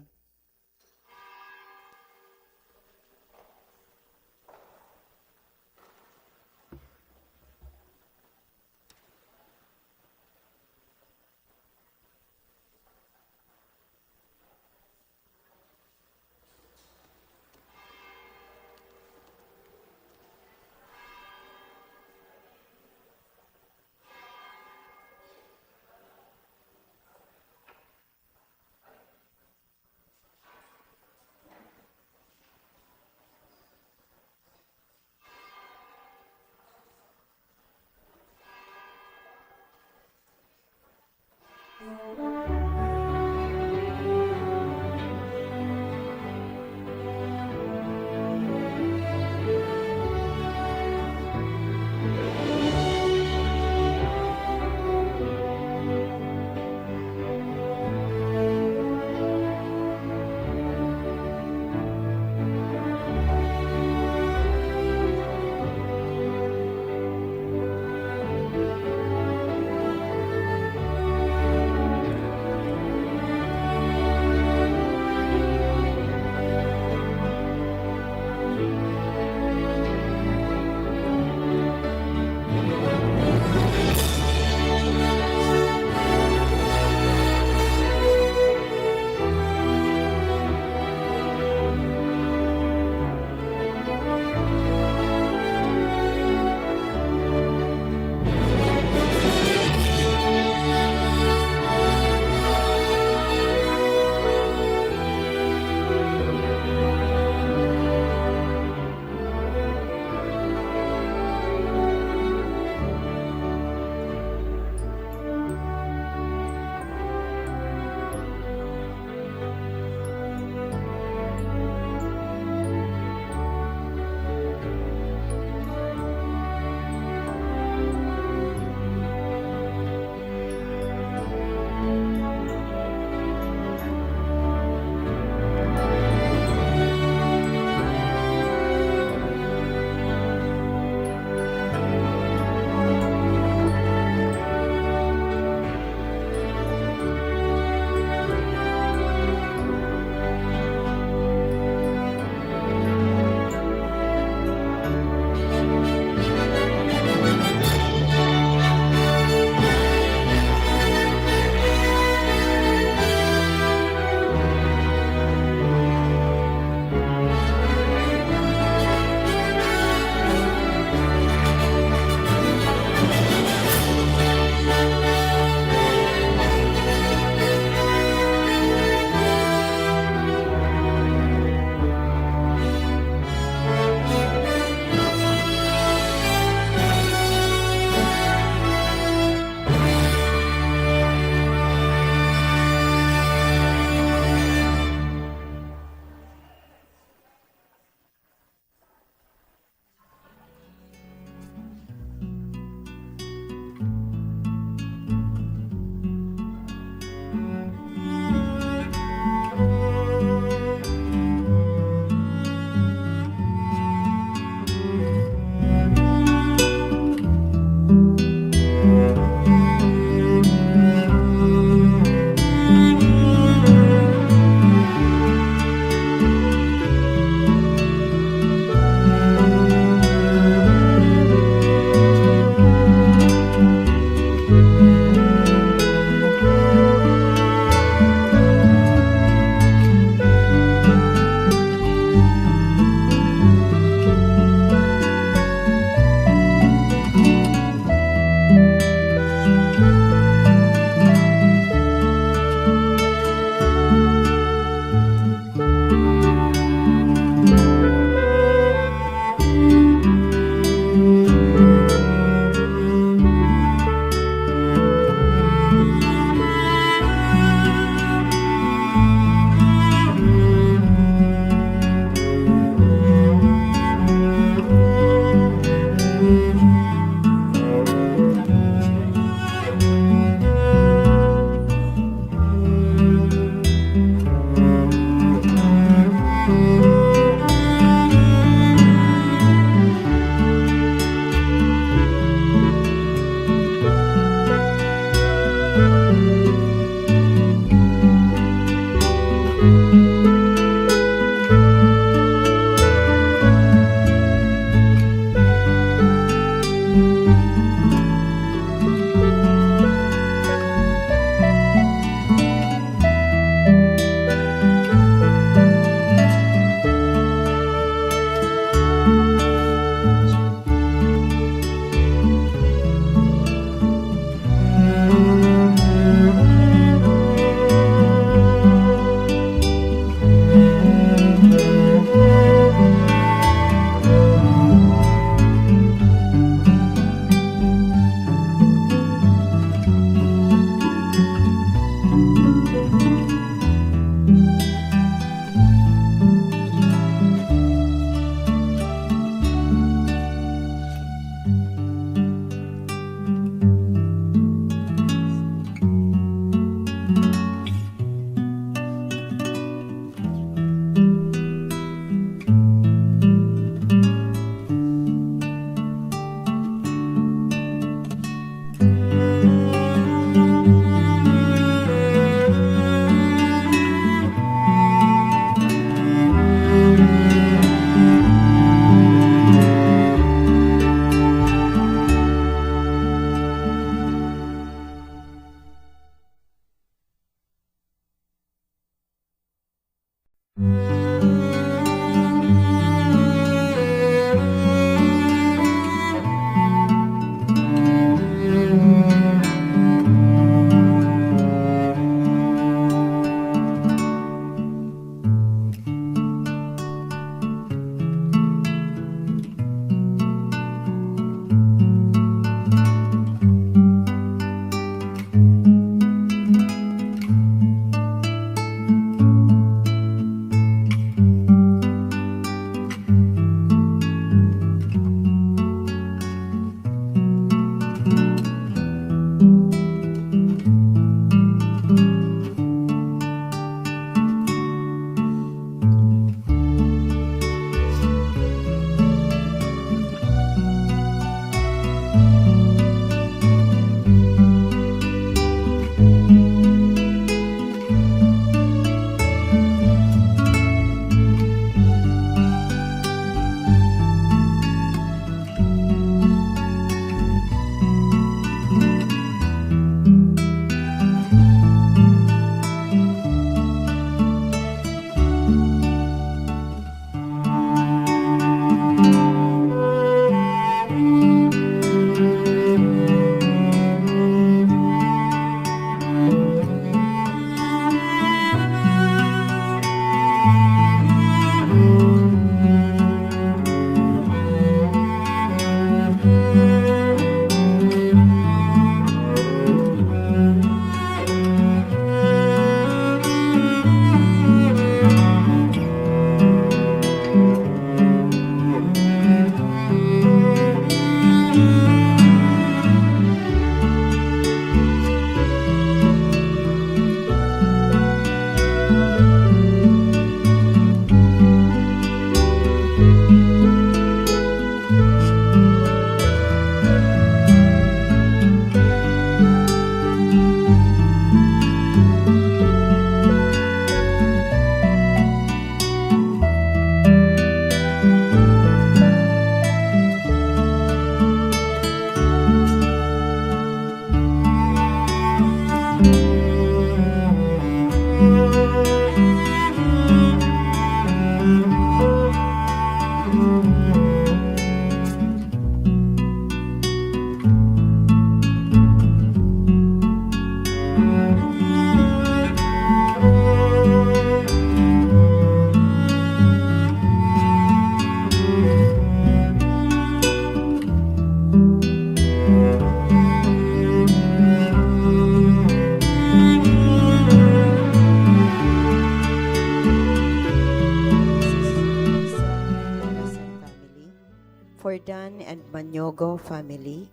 Manyogo family,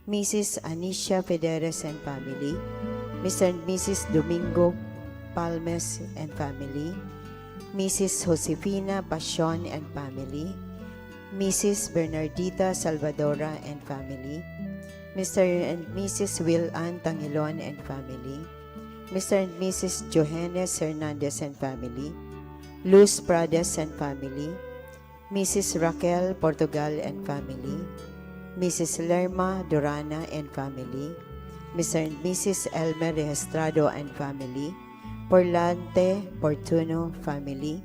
Missus Anicia Federes and family, Mister and Missus Domingo Palmes and family, Missus Josefina Pasion and family, Missus Bernardita Salvadora and family, Mister and Missus Will Ann Tangilon and family, Mister and Missus Johannes Hernandez and family, Luz Prades and family, Missus Raquel Portugal and family, Missus Lerma Durana and family, Mister and Missus Elmer Registrado and family, Porlante Portuno family,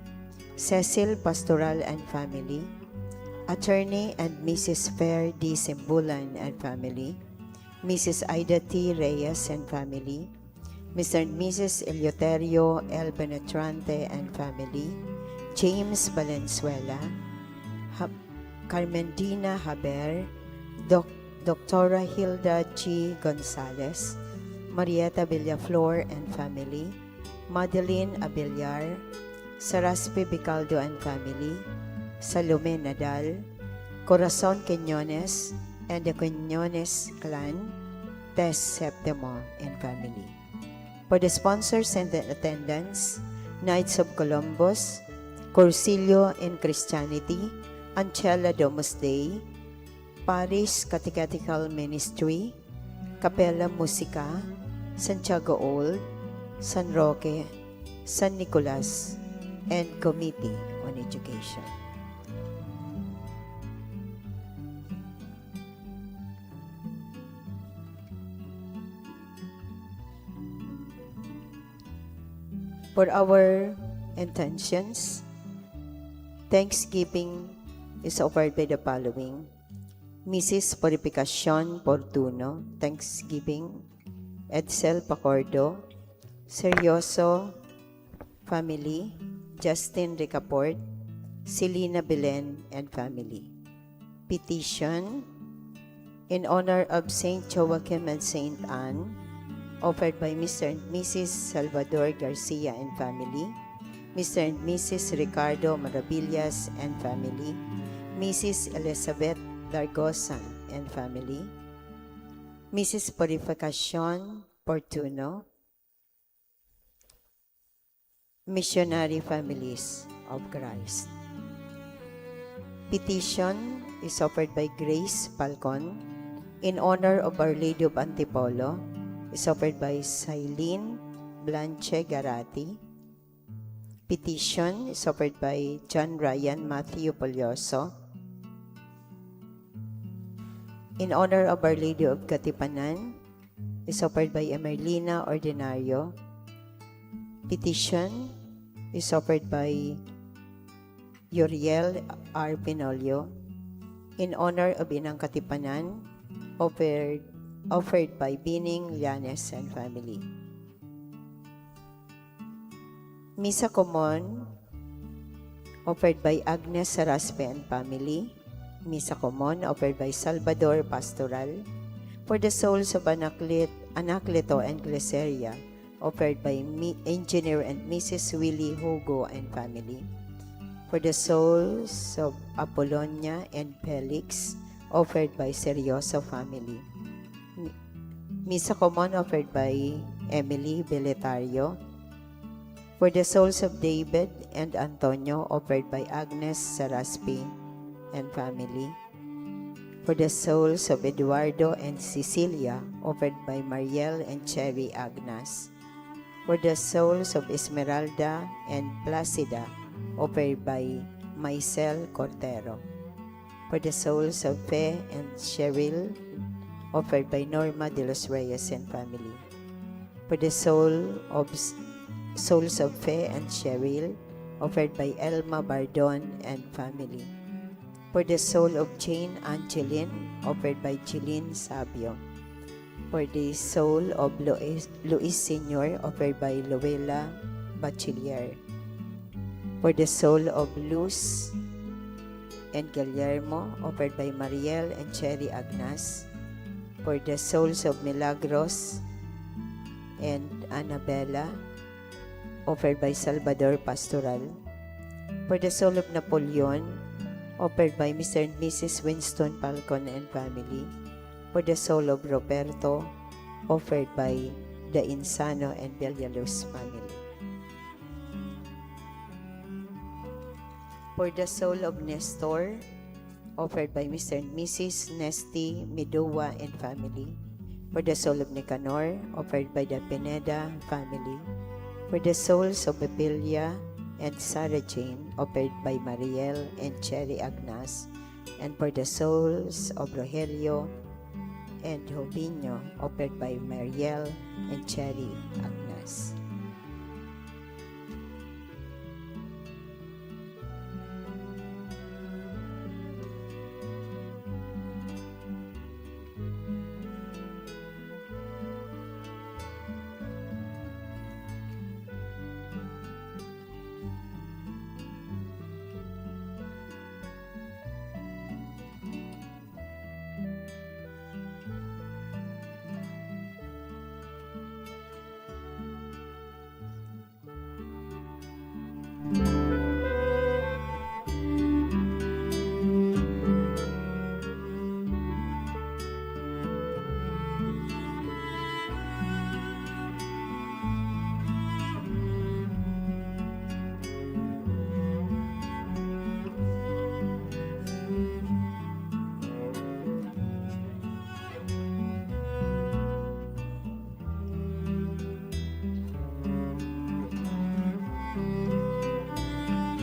Cecil Pastoral and family, Attorney and Missus Fair D Simbulan and family, Missus Aida T Reyes and family, Mister and Missus Eleuterio L Penetrante and family, James Valenzuela, Ha-, Carmendina Haber, Doc-, Doctora Hilda G Gonzalez, Marieta Villaflor and family, Madeline Abiliar, Saraspe Bicaldo and family, Salome Nadal, Corazon Quiñones and the Quiñones clan, Tess Septimo and family. For the sponsors and the attendants, Knights of Columbus, Cursillo in Christianity, Ancela Domus Dei, Parish Catechetical Ministry, Capella Musica, Santiago Old, San Roque, San Nicolas, and Committee on Education. For our intentions, thanksgiving is offered by the following: Missus Purificacion Portuno, thanksgiving, Edsel Pacordo, Seryoso family, Justin Ricaport, Selina Belen and family. Petition in honor of Saint Joachim and Saint Anne, offered by Mister and Missus Salvador Garcia and family, Mister and Missus Ricardo Maravillas and family, Missus Elizabeth Dargosan and family, Missus Purificacion Portuno, Missionary Families of Christ. Petition is offered by Grace Falcon in honor of Our Lady of Antipolo, is offered by Silene Blanche Garati. Petition is offered by John Ryan Matthew Polioso in honor of Our Lady of Katipanan, is offered by Emerlina Ordinario. Petition is offered by Uriel R Pinolio in honor of Inang Katipanan, offered, offered by Bining Llanes and family. Misa Common, offered by Agnes Saraspe and family. Misa Common, offered by Salvador Pastoral. For the souls of Anaclet-, Anacleto and Glyceria, offered by Mi-, Engineer and Missus Willie Hugo and family. For the souls of Apolonia and Felix, offered by Seryoso family. Mi-, Misa Common, offered by Emily Beletario. For the souls of David and Antonio, offered by Agnes Saraspi and family. For the souls of Eduardo and Cecilia, offered by Mariel and Cherry Agnas. For the souls of Esmeralda and Placida, offered by Maisel Cortero. For the souls of Fe and Cheryl, offered by Norma de los Reyes and family. For the soul of s-, souls of Fe and Cheryl, offered by Elma Bardon and family. For the soul of Jane Angeline, offered by Jeline Sabio. For the soul of Luis, Luis Senior, offered by Luella Bachiller. For the soul of Luz and Guillermo, offered by Mariel and Cherry Agnas. For the souls of Milagros and Annabella, offered by Salvador Pastoral. For the soul of Napoleon, offered by Mister and Missus Winston Falcon and family. For the soul of Roberto, offered by the Insano and Villaluz family. For the soul of Nestor, offered by Mister and Missus Nesty Medua and family. For the soul of Nicanor, offered by the Pineda family. For the souls of Epilia and Sarah Jane, offered by Mariel and Cherry Agnas. And for the souls of Rogelio and Jovino, offered by Mariel and Cherry Agnas.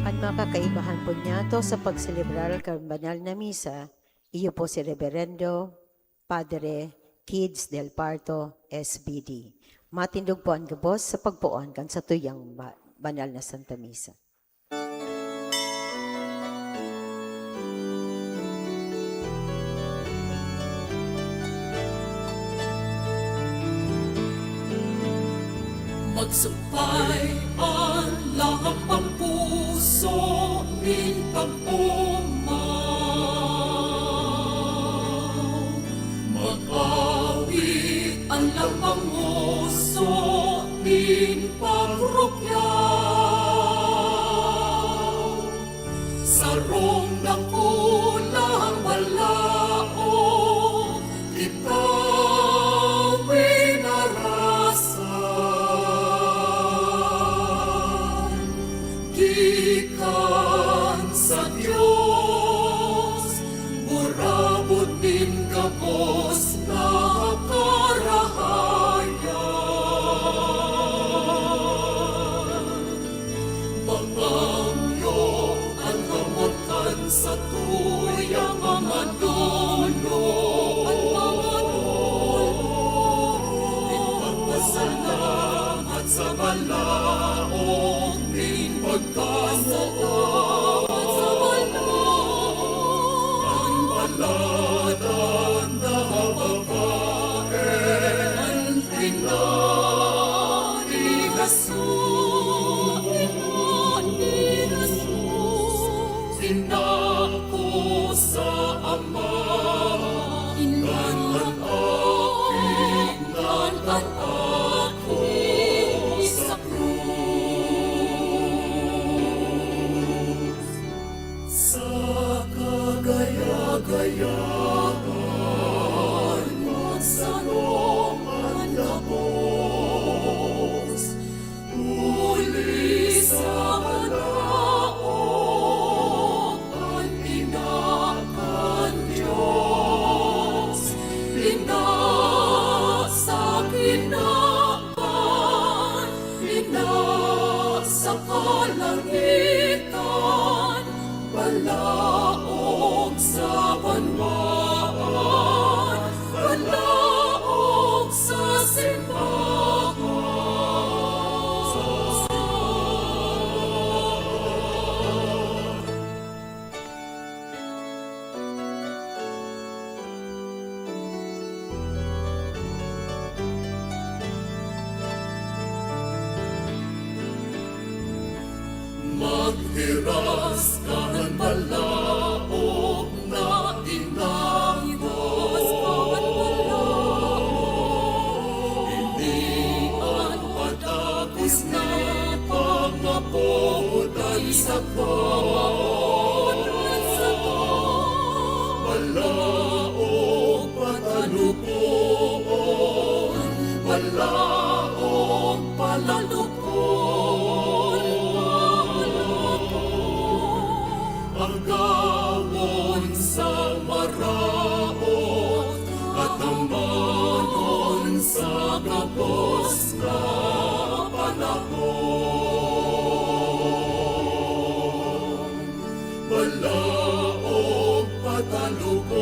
An mga kakaibahan po niyato sa pagselebrar kan banal na misa, iyo po si Reberendo Padre Kids Del Parto, S B D. Matindog po an gabos sa pagpoon kan satuyang ba-, banal na Santa Misa. Magsumpay an lahapang puso nin pag-omaw. Mag-awit an lahapang puso nin pagrukyaw. Sarong dakulang balaog kita winarasan. Gikan sa Dios, burabod nin gabos na karahayan. Mangangyo an kamot kan satuyang mga dolo. An mga dolo. Ipagpasalamat sa balaog nin pagkamoot. Sa balaog. An baladan na babae. An Ina ni Jesus. Ina ni Jesus. Ina ko sa Ama. Ina ko. Ina ko. Ina ko sa krus. Sa kagaya-gayaan, magsanom an gabos, huli sa balaog an Ina kan Dios, Ina sa kina- Ina sa kalangitan, balaog sa banwaan, balaog sa simbahan. Maghiras kan balaog na inapod. Ini an padagos na pangapodan sa Dios. Laog palalukon, agawon sa maraot, at amanon sa gabos na panahon. Balaog patalukon,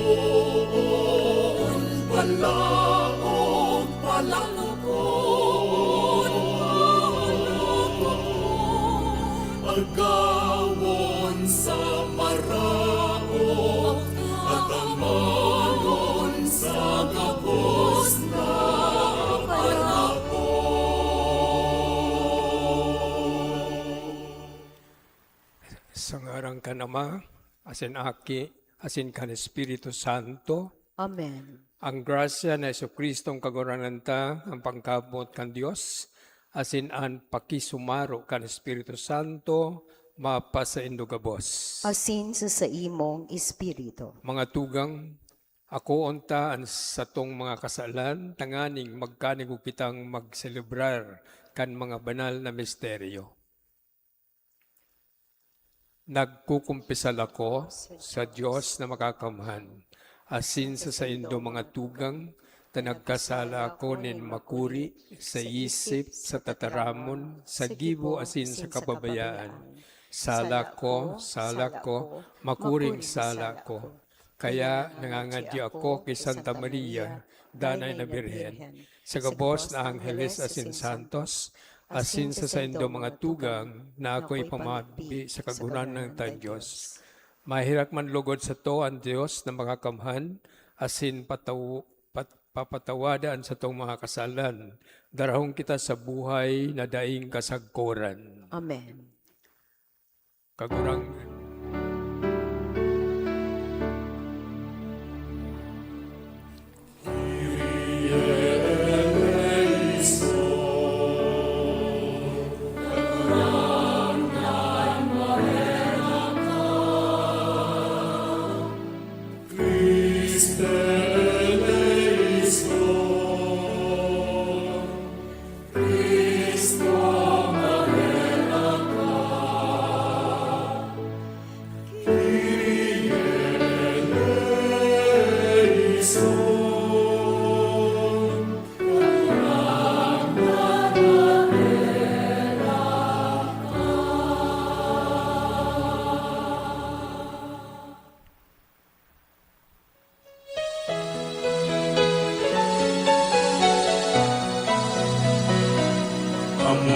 balaog palalukon, agawon sa maraot, at amanon sa gabos na panahon. Sa ngaran kan Ama, asin Aki, asin kan Espiritu Santo. Amen. Ang grasya ni Jesu-Cristong Kagurangnan ta, ang pangkabot kan Dios, asin an pakisumaro kan Espiritu Santo, mapasaindo gabos. Asin sa saimong espiritu. Mga tugang, akoon ta an satong mga kasalan, tanganing magkanigo kitang magselebrar kan mga banal na misteryo. Nagkukumpisal ako sa Dios na Makakamhan, asin sa saindo, mga tugang, ta nagkasala ako nin makuri sa isip, sa tataramon, sa gibo, asin sa kapabayaan. Sala ko, sala ko, makuring sala ko. Kaya nangangadya ako ki Santa Maria, danay na Birhen, sa gabos na angheles asin santos, asin sa saindo mga tugang na ako ipamabi sa Kagurangnan tang Dios. Maherak man logod sato an Dios na Makakamhan, asin pataw-, pat-, papatawada an satong mga kasalan. Darahon kita sa buhay na daing kasagkoran. Amen. Kagurang-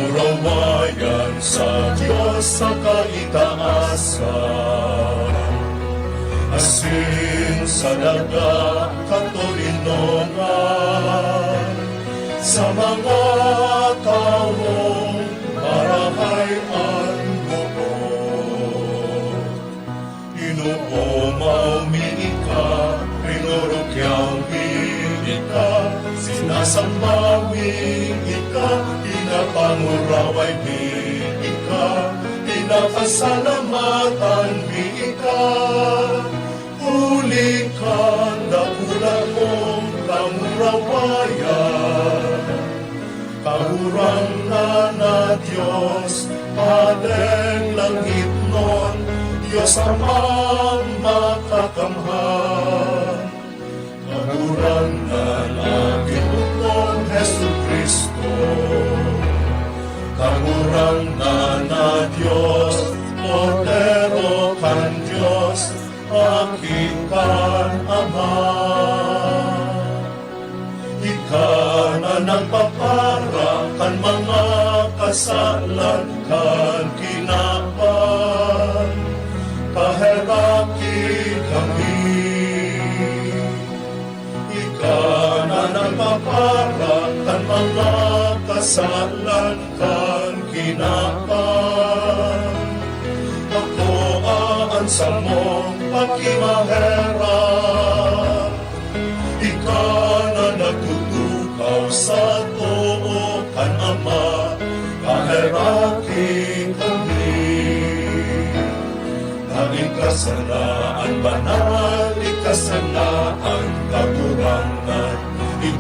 Kamurawayan sa Dios sa kaitaasan, asin sa daga katoninongan, sa mga tawong marahay an boot. Inoomaw mi ika, rinorokyaw mi ika, sinasamba mi ika, pinapanguraway mi ika, pinapasalamatan mi ika. Huli kan dakula mong kamurawayan. Kagurangnan na Dios, Padeng langitnon, Dios Amang Makakamhan. Kagurangnan na Ginoo, Jesu-Cristo. Kagurangnan na Dios, Kordero kan Dios, Aki kan Ama. Ika na nagpapara kan mga kasalan kan kinaban, paheraki kami. Ika na nagpapara kan mga kasalan kan kinaban, akoa an samong pakimaherak. Ika na nagtutukaw sa too kan Ama, paheraki kami. An ika sana an banal, ika sana an kagurangnan,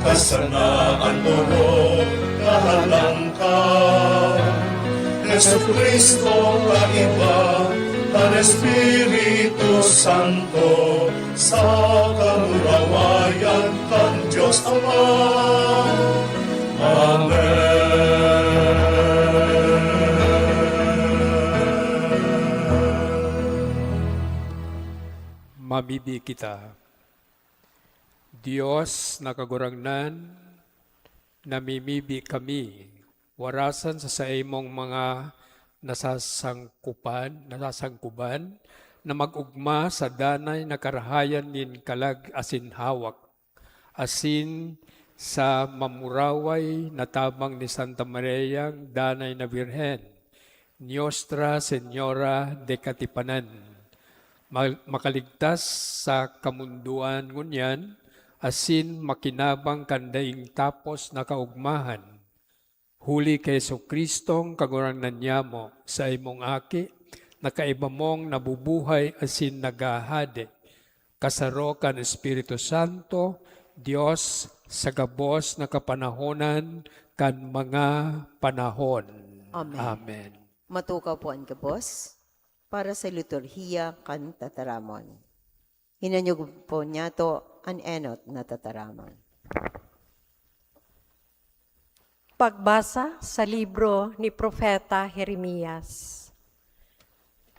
Kasanaan, orog, kahalangkaw. Jesu-Cristo, kaiba kan Espiritu Santo, sa kamurawayan kan Dios Ama. Amen. Mamibi kita. Dios na Kagurangnan, namimibi kami, warasan sa saimong mga nasasangkupan, nasasangkuban, na mag-ogma sa danay na karahayan nin kalag asin hawak, asin sa mamuraway na tabang ni Santa Mariang Danay na Birhen, Nuestra Señora de Katipanan, ma-, makaligtas sa kamundoan ngunyan, asin makinabang kan daing tapos na kaogmahan. Huli ki Jesu-Cristong Kagurangnan niyamo, saimong Aki, na kaiba mong nabubuhay asin naghahade, kasaro kan Espiritu Santo, Dios, sa gabos na kapanahonan kan mga panahon. Amen. Amen. Matukaw po an gabos para sa liturhiya kan tataramon. Hinanyog po niyato an enot na tataramon. Pagbasa sa libro ni Propeta Jeremias.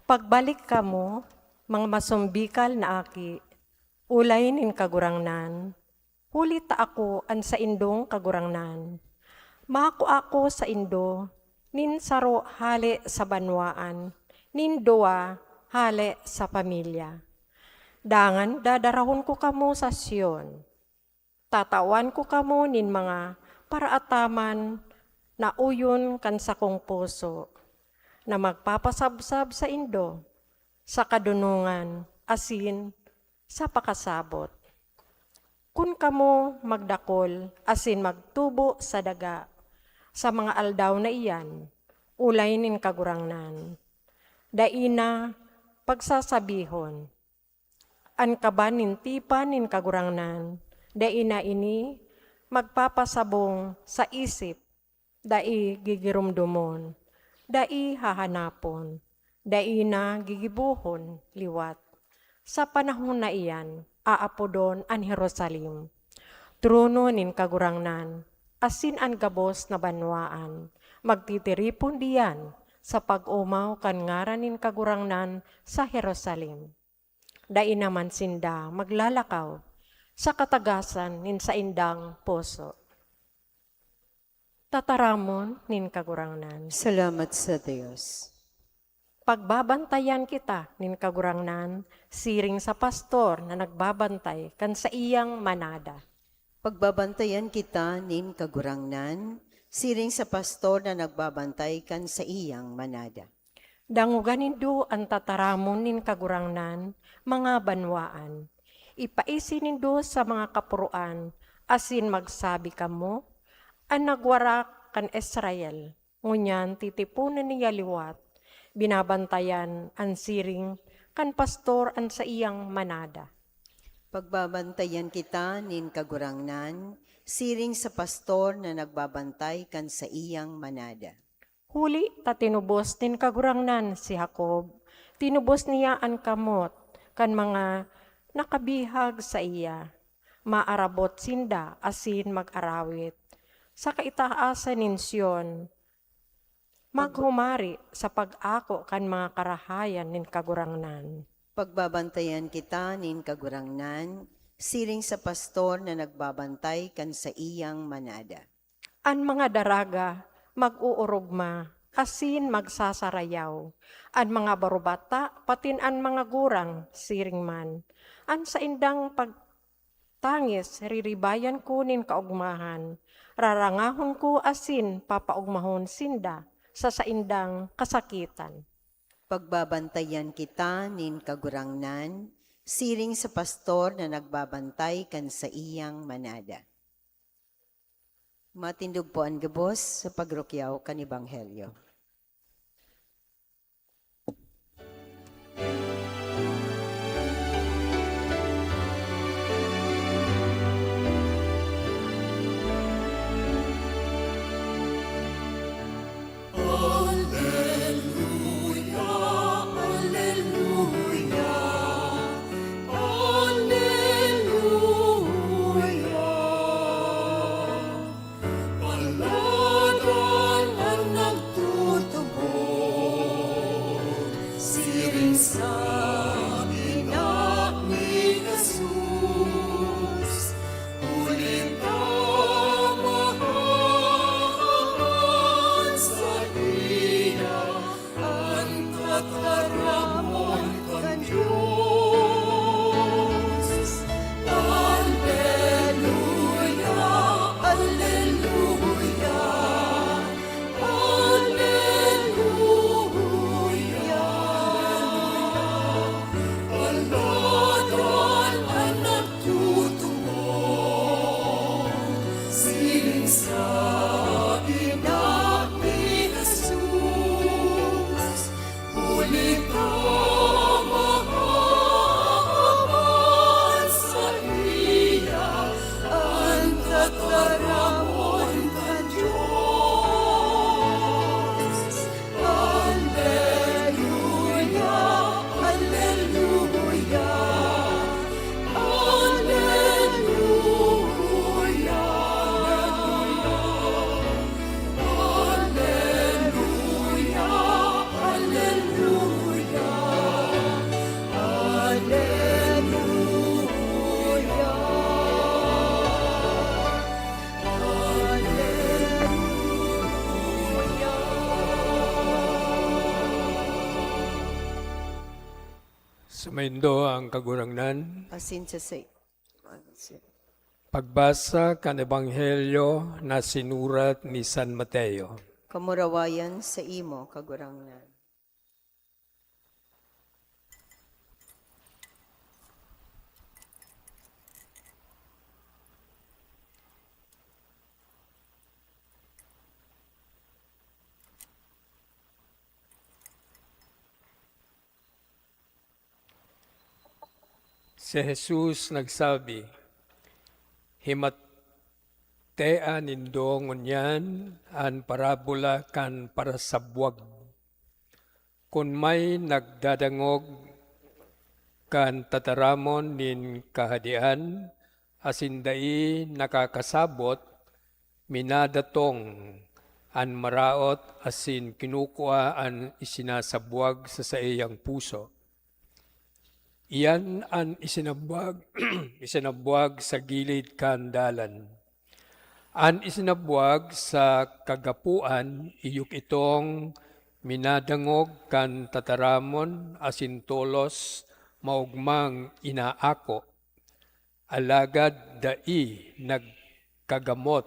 Pagbalik kamo, mga masumbikal na aki, olay nin Kagurangnan, huli ta ako an saindong Kagurangnan. Makua ako saindo nin saro hale sa banwaan, nin duwa hale sa pamilya. Dangan dadarahon ko kamo sa Sion. Tatawan ko kamo nin mga paraataman na oyon kan sakong puso, na magpapasabsab saindo sa kadonongan asin sa pakasabot. Kun kamo magdakul asin magtubo sa daga sa mga aldaw na iyan, olay nin Kagurangnan, dai na pagsasabihon, an kaban nin tipan nin Kagurangnan, dai na ini magpapasabong sa isip, dai gigiromdomon, dai hahanapon, dai na gigibohon liwat. Sa panahon na iyan, aapodon an Jerusalem, trono nin Kagurangnan, asin an gabos na banwaan magtitiripon diyan sa pag-omaw kan ngaran nin Kagurangnan sa Jerusalem. Dai naman sinda maglalakaw sa katagasan nin saindang puso. Tataramon nin Kagurangnan. Salamat sa Dios. Pagbabantayan kita nin Kagurangnan, siring sa pastor na nagbabantay kan saiyang manada. Pagbabantayan kita nin Kagurangnan, siring sa pastor na nagbabantay kan saiyang manada. Dangoga nindo an tataramon nin Kagurangnan, mga banwaan. Ipaisi nindo sa mga kapuroan, asin magsabi kamo, "An nagwarak kan Israel, ngunyan titiponon niya liwat, binabantayan an siring kan pastor an saiyang manada." Pagbabantayan kita nin Kagurangnan, siring sa pastor na nagbabantay kan saiyang manada. Huli ta tinubos nin Kagurangnan si Jacob, tinubos niya an kamot kan mga nakabihag saiya. Maarabot sinda asin mag-arawit sa kaitaasan nin Sion, maghumari sa pag-ako kan mga karahayan nin Kagurangnan. Pagbabantayan kita nin Kagurangnan, siring sa pastor na nagbabantay kan saiyang manada. An mga daraga mag-oorogma asin magsasarayaw, an mga barubata patin an mga gurang siring man. An saindang pagtangis riribayan ko nin kaogmahan, rarangahon ko asin papaogmahon sinda sa saindang kasakitan. Pagbabantayan kita nin Kagurangnan, siring sa pastor na nagbabantay kan saiyang manada. Matindog po an gabos sa pagrukyaw kan Ebanghelyo. Maindo ang Kagurangnan. Pasin sa Pagbasa kan Ebanghelyo na sinurat ni San Mateo. Kamurawayan sa imo, Kagurangnan. Si Jesus nagsabi, "Himatea nindo ngunyan an parabola kan parasabwag. Kun may nagdadangog kan tataramon nin Kahadean asin dai nakakasabot, minadatong an maraot asin kinukua an isinasabwag sa saiyang puso. Iyan an isinabwag, isinabwag sa gilid kan dalan. An isinabwag sa kagapoan, iyo itong minadangog kan tataramon asin tolos maogmang inaako, alagad dai nagkagamot,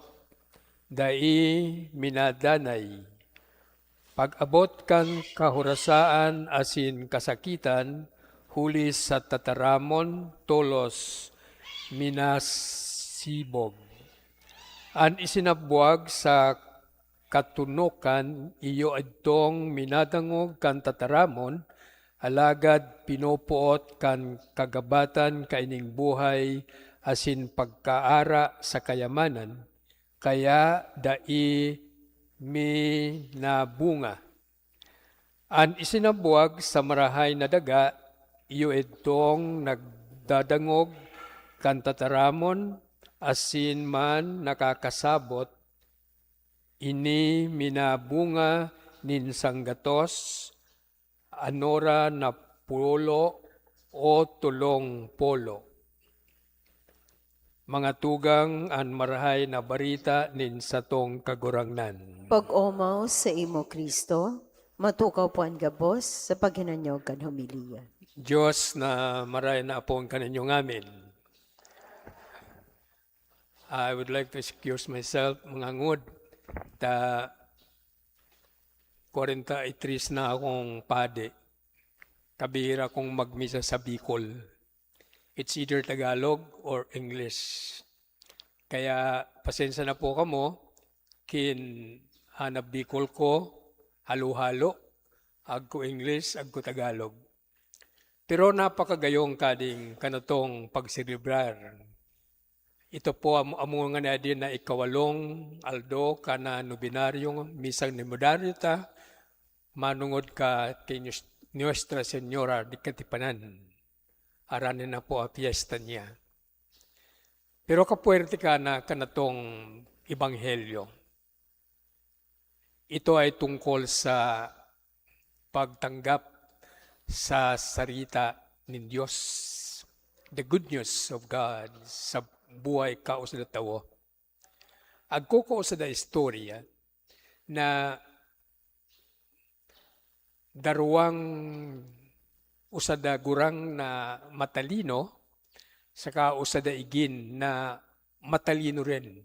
dai minadanay. Pag-abot kan kahorasaan asin kasakitan, huli sa tataramon, tolos minasibog. An isinabwag sa katunokan, iyo idtong minadangog kan tataramon, alagad pinopoot kan kagabatan kaining buhay asin pagkaara sa kayamanan, kaya dai minabunga. An isinabwag sa marahay na daga, iyo idtong nagdadangog kan tataramon asin man nakakasabot, ini minabunga nin sanggatos, anora na pulo o tolong polo." Mga tugang, an Marahay na Barita nin satong Kagurangnan. Pag-omaw sa imo, Cristo, matukaw po an gabos sa paghinanyog kan homilya. Dios na maray na apon kaninyo ngamin. I would like to excuse myself, mga ngod, ta kwarenta y tres na akong padi. Kabihira kong magmisa sa Bicol. It's either Tagalog or English. Kaya pasensya na po kamo, kin hanap Bicol ko, halo-halo, agko English, agko Tagalog. Pero napakagayong kading kanatong pagselebrar. Ito po am-, amo nga na din na ikawalong aldo kan nobenaryo, misang nobenaryo ta, manongod ka kay Nues-, Nuestra Señora de Katipanan. Arani na po ang piyesta niya. Pero kapuwerte ka na kanatong ebanghelyo. Ito ay tungkol sa pagtanggap sa sarita nin Dios, the good news of God, sa buhay kausada tawo. Agkukuo sa da istorya na darwang, usa da gurang na matalino, saka usa da igin na matalino rin.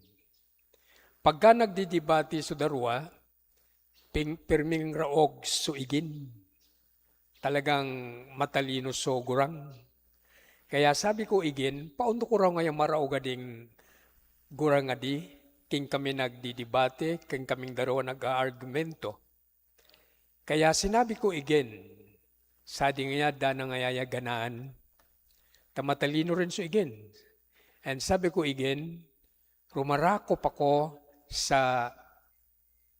Pagka nagdidebate so darwa, ping-, pirming raog so igin. Talagang matalino so gurang. Kaya sabi ko, "Igin, paano ko raw ngayon maraog ading gurang adi? King kami nagdidebate, king kaming darwa nag-aargumento." Kaya sinabi ko, "Igin, sa di ngaya dana ngayaya ganaan, ta matalino rin so igin." And sabi ko, "Igin, rumarakop ako sa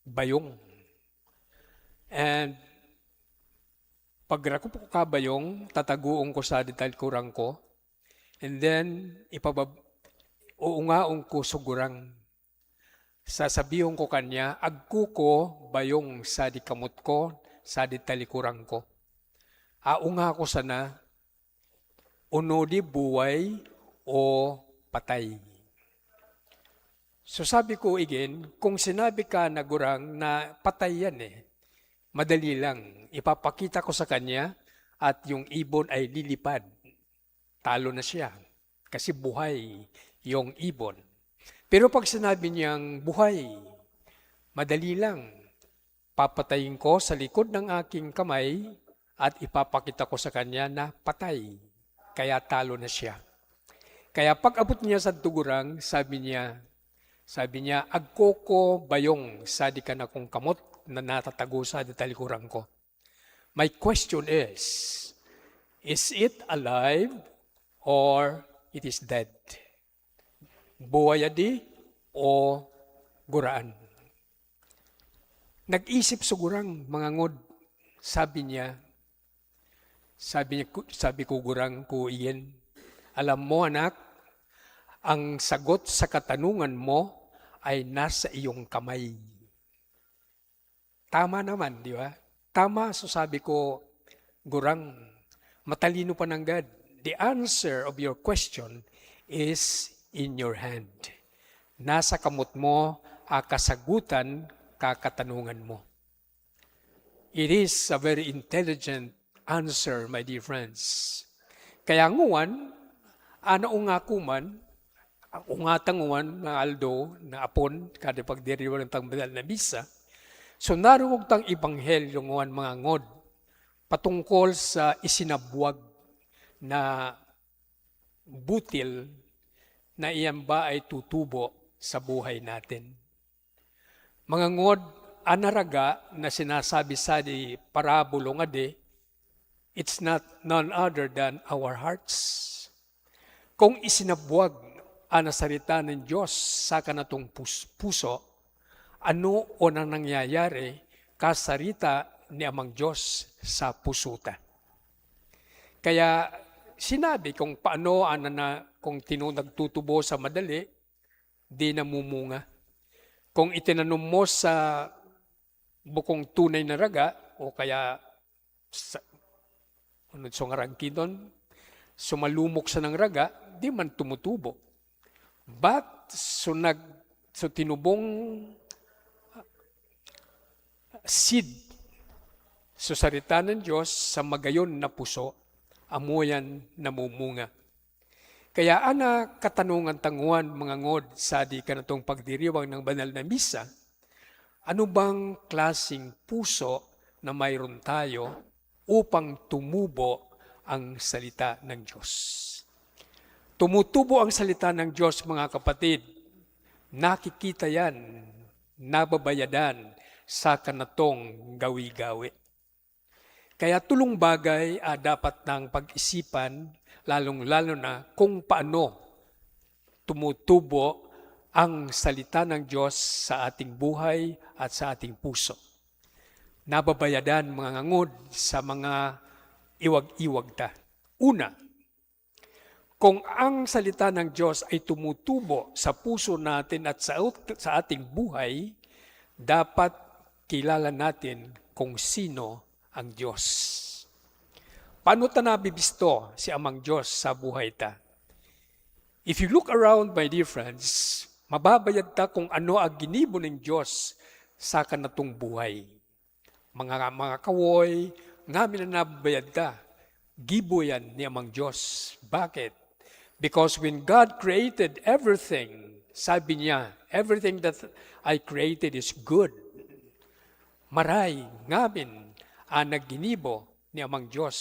bayong. And pagrakop ko ka bayong, tatagoon ko sa di talikuran ko. And then, ipabab-, uungaon ko so gurang. Sasabihon ko kanya, 'Agkuko bayong sa di kamot ko, sa di talikuran ko. Aunga ko sana, unodi buhay o patay.'" So sabi ko, "Igin, kung sinabi ka na gurang na patay yan eh, madali lang. Ipapakita ko sa kanya at yung ibon ay lilipad, talo na siya. Kasi buhay yung ibon. Pero pag sinabi niyang buhay, madali lang. Papatayin ko sa likod ng aking kamay at ipapakita ko sa kanya na patay. Kaya talo na siya. Kaya pag-abot niya sa tugurang, sabi niya, sabi niya, "Agko ko bayong sadi kan akong kamot na natatago sa talikuran ko." My question is, is it alive or it is dead? Buhay adi o guraan? Nag-isip so gurang, mga ngod. Sabi niya, sabi niya, ku-, sabi ko, "Gurang ko iyan, alam mo, anak, ang sagot sa katanungan mo ay nasa iyong kamay." Tama naman, di ba? Tama, so sabi ko, "Gurang, matalino pa nanggad. The answer of your question is in your hand." Nasa kamot mo, ah, kasagutan ka katanungan mo. It is a very intelligent answer, my dear friends. Kaya nguan, ana unga ko man, unga ta nguan, mga aldo, na apon, kada pagdiriwang tang banal na misa, so narungog tang ebanghelyo nguan, mga ngod, patungkol sa isinabwag na butil na iyan ba ay tutubo sa buhay natin. Mga ngod, an naraga na sinasabi sa di parabulo ngadi, it's not none other than our hearts. Kung isinabwag an sarita nin Dios sa kanatong pus-, puso, ano o nang nangyayari ka sarita ni Amang Dios sa puso ta? Kaya sinabi kung paano an na, kung tinu-, nagtutubo sa madali, di namumunga. Kung itinanom mo sa bukong tunay na raga, o kaya sa, ano sa ngarang kiton, sumalumok sa nang raga, di man tumutubo. But, so nag-, so tinubong seed, so sarita ng Diyos sa magayon na puso, amo yan namumunga. Kaya ana katanungan ta nguan, mga ngod, sa di kanatong pagdiriwang ng banal na misa, ano bang klaseng puso na mayroon tayo upang tumubo ang salita ng Diyos? Tumutubo ang salita ng Diyos, mga kapatid. Nakikita yan, nababayadan sa kanatong gawi-gawi. Kaya tulong bagay, ah, dapat nang pag-isipan, lalong-lalo na kung paano tumutubo ang salita ng Diyos sa ating buhay at sa ating puso. Nababayadan, mga ngangod, sa mga iwag-iwag ta. Una, kung ang salita ng Diyos ay tumutubo sa puso natin at sa ut-, sa ating buhay, dapat kilala natin kung sino ang Diyos. Paano ta nabibisto si Amang Diyos sa buhay ta? If you look around, my dear friends, mababayad ta kung ano ang ginibo nin Diyos sa kanatong buhay. Mga, mga kawoy, ngamin na nababayad ta. Gibo yan ni Amang Diyos. Bakit? Because when God created everything, sabi niya, "Everything that I created is good." Maray, ngamin, ang nagginibo ni Amang Diyos.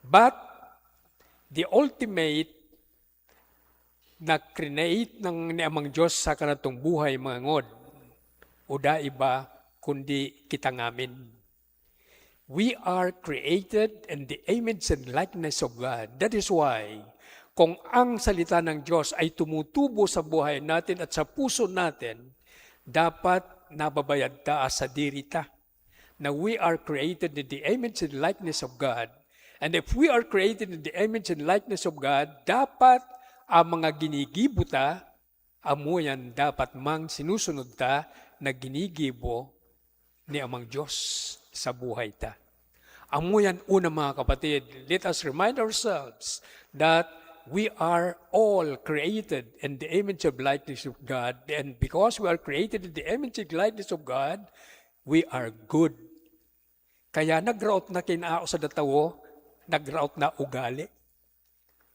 But, the ultimate na create ng ni Amang Diyos sa kanatong buhay, mga ngod, o da iba, kundi kita ngamin. We are created in the image and likeness of God. That is why, kung ang salita ng Diyos ay tumutubo sa buhay natin at sa puso natin, dapat nababayad ta sa diri ta na we are created in the image and likeness of God. And if we are created in the image and likeness of God, dapat ang mga ginigibo ta, amo yan dapat mang sinusunod ta na ginigibo ni Amang Diyos sa buhay ta. Amo yan una, mga kapatid, let us remind ourselves that we are all created in the image of likeness of God. And because we are created in the image and likeness of God, we are good. Kaya nagraot na kinao sa datawo, nagraot na ugali.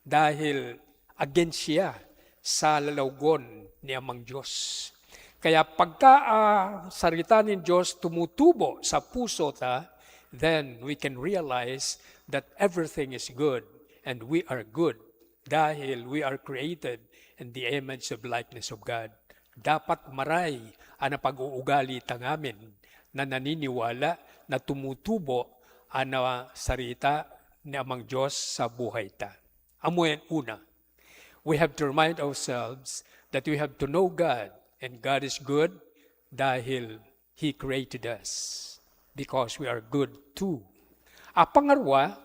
Dahil against siya sa lalawgon ni Amang Diyos. Kaya pagka, ah, sarita nin Diyos tumutubo sa puso ta, then we can realize that everything is good and we are good dahil we are created in the image of likeness of God. Dapat maray an pag-uugali tangamin na naniniwala na tumutubo an, ah, sarita ni Amang Diyos sa buhay ta. Amo yan, una, we have to remind ourselves that we have to know God, and God is good dahil He created us because we are good too. A pangarwa,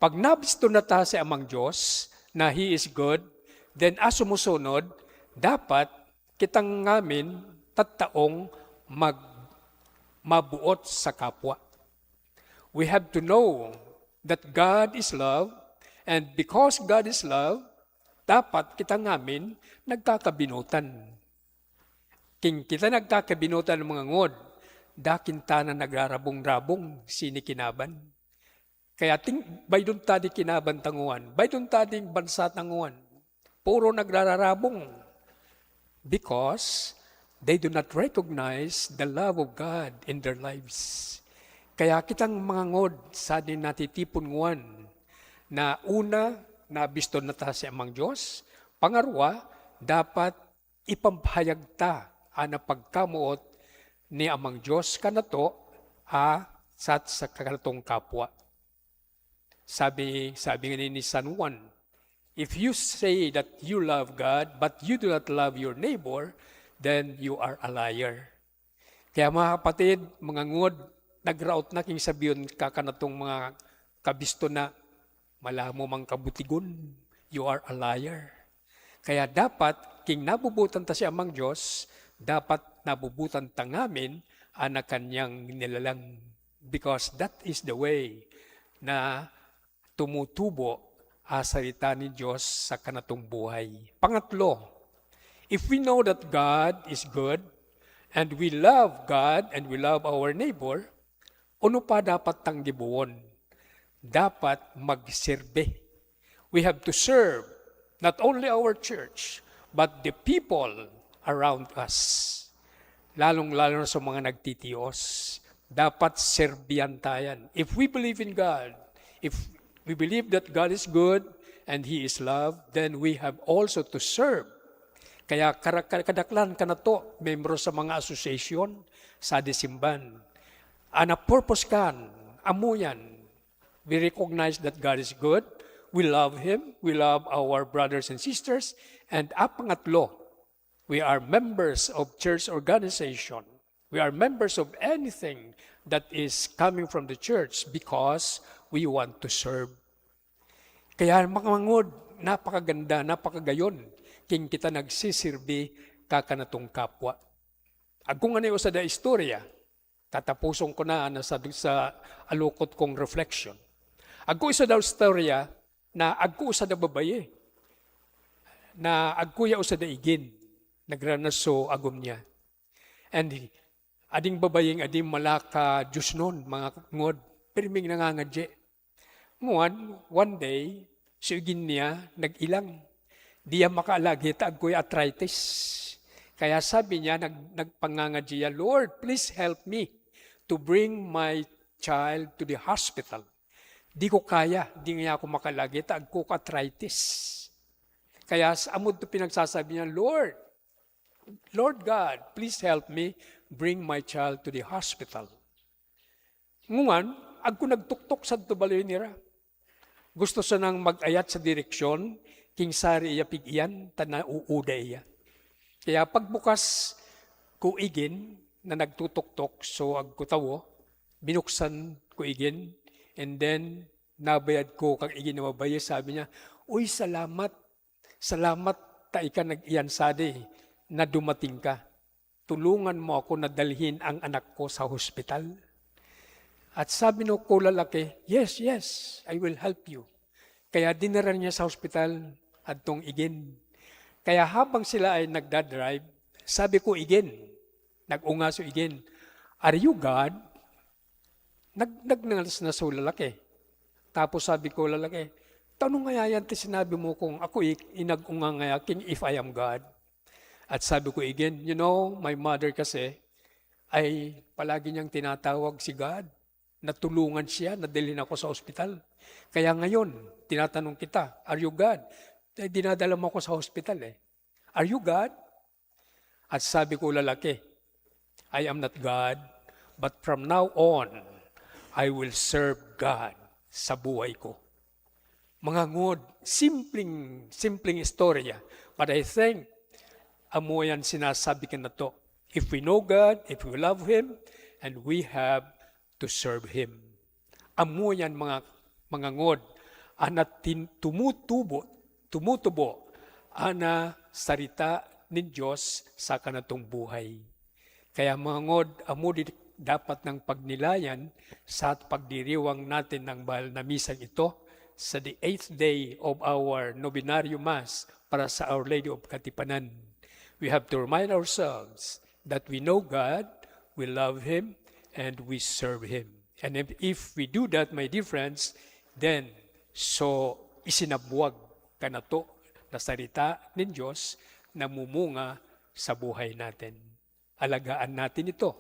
pag nabisto na ta si Amang Diyos na He is good, then a sumusunod, dapat kitang ngamin tattaong mag-, mabuot sa kapwa. We have to know that God is love, and because God is love, dapat kita ngamin nagkakabinutan. King kita nagkakabinutan, mga ngod, dakin ta na nagrarabong-rabong sini kinaban. Kaya ting-, baydon ta di kinaban tanguan, baydon ta ding bansa tanguan. Puro nagrararabong. Because they do not recognize the love of God in their lives. Kaya kitang mga ngod sa din natitipon nguan na una, nabisto na ta si Amang Diyos. Pangarwa, dapat ipamhayag ta an pagkamoot ni Amang Diyos kanato, a, sa, sa kanatong kapwa. Sabi, sabi nga ni San Juan, "If you say that you love God, but you do not love your neighbor, then you are a liar." Kaya, mga kapatid, mga ngod, nagraot na king sabihon ka kanatong mga kabisto na, "Malamo mang kabutigon, you are a liar." Kaya dapat, king nabubutan ta si Amang Diyos, dapat nabubutan ta ngamin an kanyang nilalang. Because that is the way na tumutubo a sarita nin Diyos sa kanatong buhay. Pangatlo, if we know that God is good, and we love God, and we love our neighbor, ano pa dapat tang gibohon? Dapat magserbi. We have to serve not only our church, but the people around us. Lalong-lalo na sa mga nagtitios. Dapat serbihan ta yan. If we believe in God, if we believe that God is good and He is love, then we have also to serve. Kaya kara-, ka-, kadaklan kanato, membro sa mga association, sa disimban. An purpose kan, amo yan. We recognize that God is good. We love Him. We love our brothers and sisters. And a pangatlo, we are members of church organization. We are members of anything that is coming from the church because we want to serve. Kaya, mga ngod, napakaganda, napakagayon, king kita nagsisirbi kakanatong kapwa. Agkong ano yung usada istorya, tatapuson ko na, ano, sa, sa alukot kong reflection. Agko isa daw istorya na agko usada babayi, na agkuya usada igin, nagranaso agom niya. And ading babaying adi malaka Diyos nun, mga ngod, pirming nangangadye. Nguan, one day, si igin niya nag-ilang. Di yan makaalagit, agkoy arthritis. Kaya sabi niya, nag-, nagpangangadye siya, "Lord, please help me to bring my child to the hospital. Di ko kaya, di niya ako makaalagit, agko arthritis." Kaya sa amod to pinagsasabi niya, "Lord, Lord God, please help me bring my child to the hospital." Ngunyan, agko nagtuktok sa tubaloy nira. Gusto sanang mag-ayat sa direksyon, king sari iya pig-iyan, ta nauuda iya. Kaya pagbukas ko igin na nagtutuktok, so agko tawo, binuksan ko igin, and then nabayad ko kang igin na mabayi, sabi niya, "Uy, salamat, salamat ta ika nag-iyan sadi na dumating ka. Tulungan mo ako na dalhin ang anak ko sa hospital." At sabi no ko lalaki, "Yes, yes, I will help you." Kaya dinara niya sa hospital adtong igin. Kaya habang sila ay nagdadrive, sabi ko igin, nag-ungaso igin, "Are you God?" Nag-, nagngangas na so lalaki. Tapos sabi ko, "Lalaki, tano ngaya yan ti sinabi mo kung ako i-, inag-unga ngaya king if I am God?" At sabi ko, "Again, you know, my mother kasi ay palagi niyang tinatawag si God. Natulungan siya, nadalhin ako sa ospital. Kaya ngayon, tinatanong kita, 'Are you God?' Eh, dinadala mo ako sa hospital eh. 'Are you God?'" At sabi ko, "Lalaki, I am not God, but from now on, I will serve God sa buhay ko." Mga ngod, simpleng, simpleng istorya. But I think, amo yan sinasabi ko na to. If we know God, if we love Him, and we have to serve Him. Amo yan, mga, mga ngod, ana tin-, tumutubo, tumutubo ana sarita nin Dios sa kanatong buhay. Kaya, mga ngod, amo di dapat nang pagnilayan sa pagdiriwang natin ng mahal na misang ito sa the eighth day of our Novenario Mass para sa Our Lady of Katipanan. We have to remind ourselves that we know God, we love Him, and we serve Him. And if, if we do that, my dear friends, then so isinabwag kanato na sarita nin Dios namumunga sa buhay natin. Alagaan natin ito,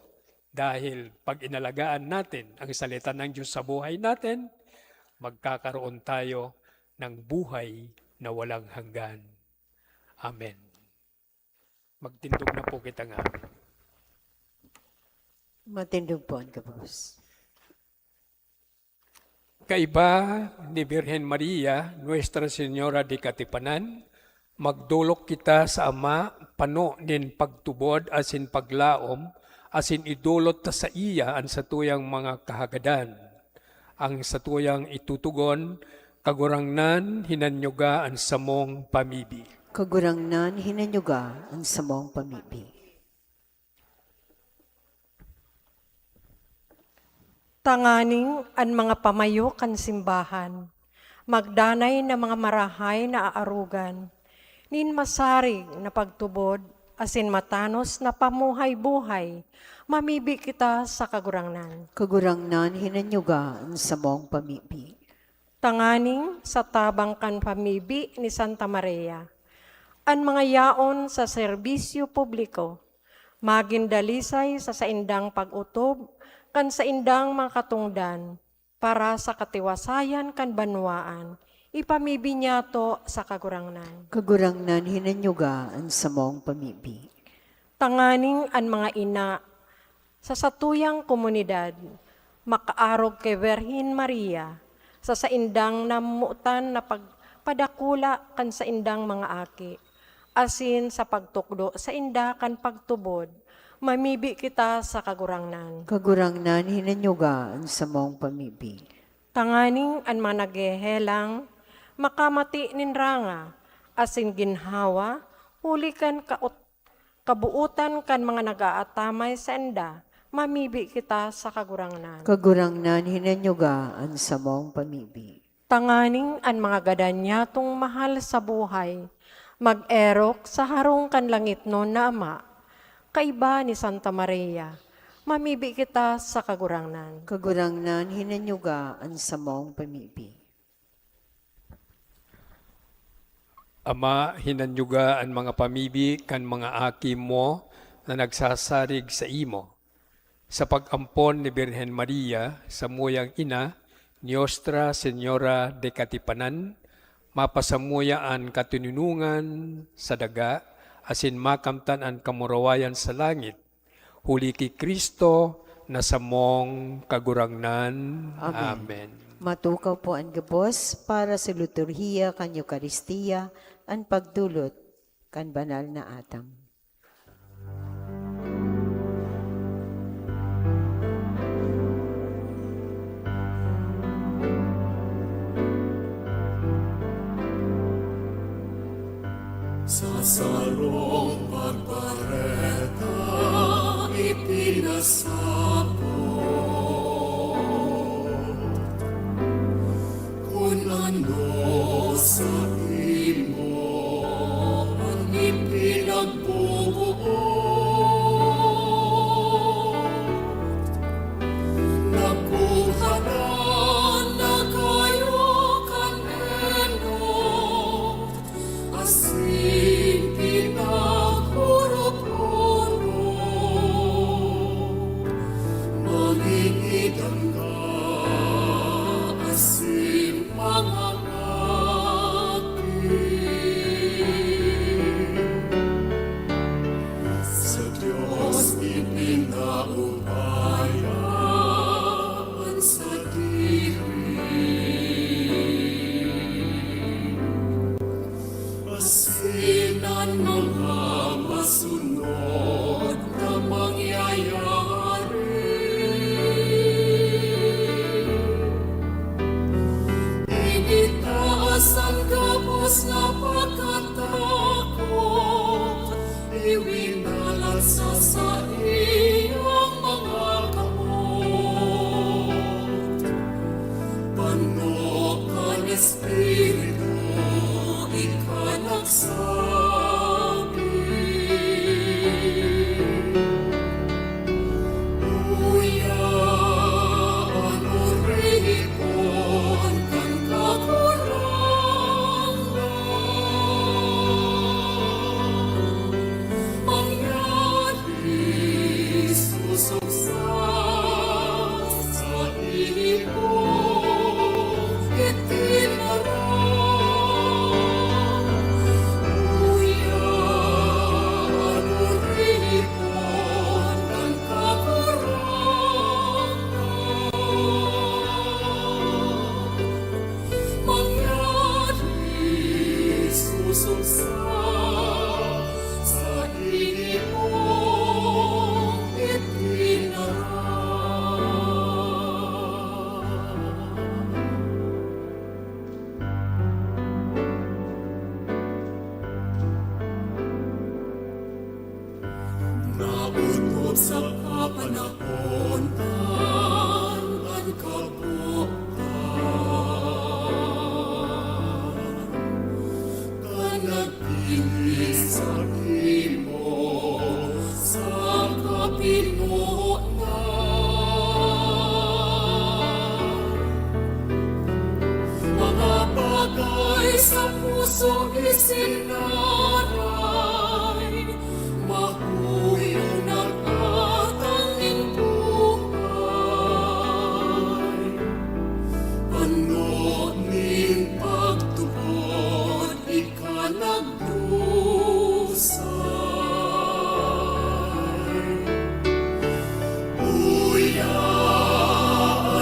dahil pag inalagaan natin ang salita ng Diyos sa buhay natin, magkakaroon tayo ng buhay na walang hanggan. Amen. Magtindog na po kita nga. Matindog po ang gabos. Kaiba ni Birhen Maria, Nuestra Señora de Katipanan, magdolok kita sa Ama, pano nin pagtubod asin paglaom, asin idolot ta saiya an satuyang mga kahagadan. Ang satuyang itutugon, Kagurangnan, hinanyuga an samong pamibi. Kagurangnan, hinanyuga an samong pamibi. Tanganing an mga pamayo kan simbahan, magdanay na mga marahay na aarogan, nin masarig na pagtubod, asin matanos na pamuhay-buhay, mamibi kita sa Kagurangnan. Kagurangnan, hinanyuga an samong pamibi. Tanganing sa tabang kan pamibi ni Santa Maria, an mga yaon sa serbisyo publiko, magin dalisay sa saindang pag-otob kan saindang mga katongdan para sa katiwasayan kan banwaan, ipamibi niyato sa Kagurangnan. Kagurangnan, hinanyuga an samong pamibi. Tanganing an mga ina sa satuyang komunidad makaarog ki Birhen Maria sa saindang namotan na pagpadakula kan saindang mga aki, asin sa pagtukdo sainda kan pagtubod, mamibi kita sa Kagurangnan. Kagurangnan, hinanyuga an samong pamibi. Tanganing an mga naghehelang makamati nin ranga asin ginhawa huli kan kaot-, kabuotan kan mga nag-aatamay sainda, mamibi kita sa Kagurangnan. Kagurangnan, hinanyuga an samong pamibi. Tanganing an mga gadan niyatong mahal sa buhay mag-erok sa harong kan langitnon na Ama, kaiba ni Santa Maria, mamibi kita sa Kagurangnan. Kagurangnan, hinanyuga an samong pamibi. Ama, hinanyuga an mga pamibi kan mga aki mo na nagsasarig saimo. Sa pag-ampon ni Birhen Maria, samuyang ina, Nuestra Señora de Katipanan, mapasamuya an katoninongan sa daga, asin makamtan an kamurawayan sa langit, huli ki Cristo na samong Kagurangnan. Amen. Amen. Matukaw po an gabos para sa liturhiya kan Eukaristia, an pagdolot kan banal na atang. Sa sarong pagbareta ipinasabot, kun ano saimo an ipinagbubuot, nagku- Mga bagay sa puso isinaray, mahuyo nag-atang nin buhay. Pano nin pagtubod ika nagdusay. Uya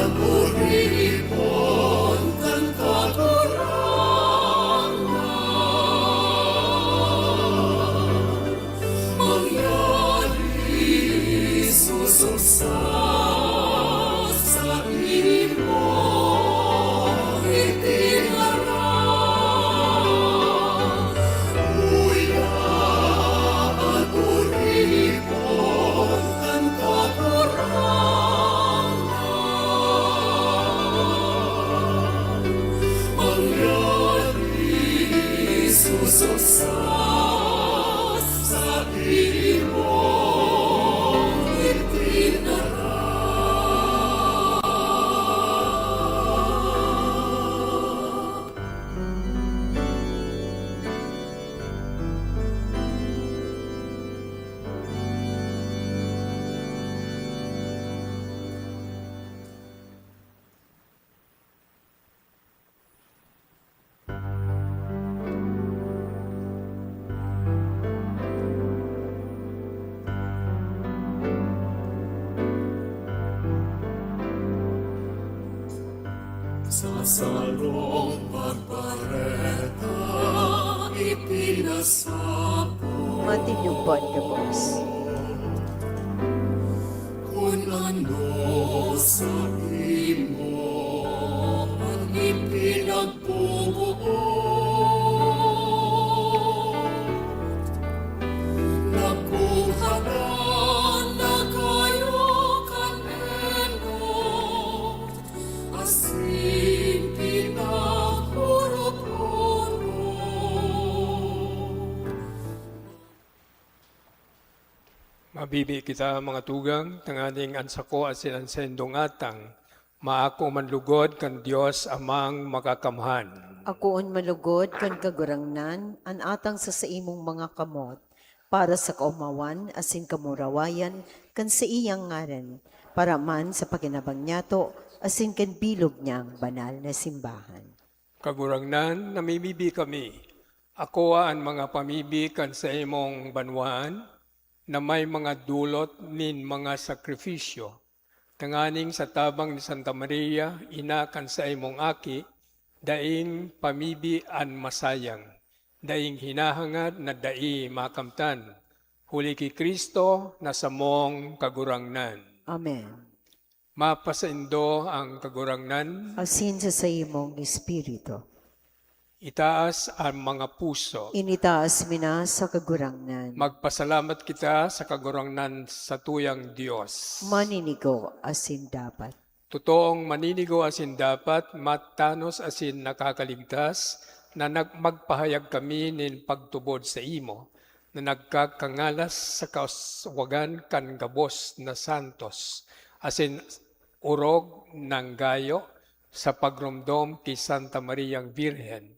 an oripon kan Kagurangnan. Mangyari susuksa saimo itinaram. Uya an oripon kan Kagurangnan. Mangyari susuksa saimo itinaram. Sa sarong pagbareta ipinasabot. Matindog po an gabos. Kun ano saimo an ipinagbubuot, nakuha na kayo kan enot asin pinaghurot-hurot. Mabibi kita, mga tugang, tanganing an sako asin an saindong atang maako man lugod kan Dios Amang Makakamhan. Akoon man lugod kan Kagurangnan an atang sa saimong mga kamot, para sa kaomawan asin kamurawayan kan saiyang ngaran, para man sa pakinabang niyato asin kan bilog niyang banal na simbahan. Kagurangnan, namimibi kami. Akoa an mga pamibi kan saimong banwaan na may mga dulot nin mga sakrifisyo, tanganing sa tabang ni Santa Maria, ina kan saimong Aki, daing pamibi an masayang, daing hinahangad na dai makamtan, huli ki Cristo na samong Kagurangnan. Amen. Mapasaindo an Kagurangnan. Asin sa saimong espiritu. Itaas an mga puso. Initaas mi na sa Kagurangnan. Magpasalamat kita sa Kagurangnan, satuyang Dios. Maninigo asin dapat. Totoong maninigo asin dapat, matanos asin nakakaligtas, na nag-, magpahayag kami nin pagtubod saimo, na nagkakangalas sa kauswagan kan gabos na santos, asin orog nang gayo sa pagromdom ki Santa Mariang Birhen.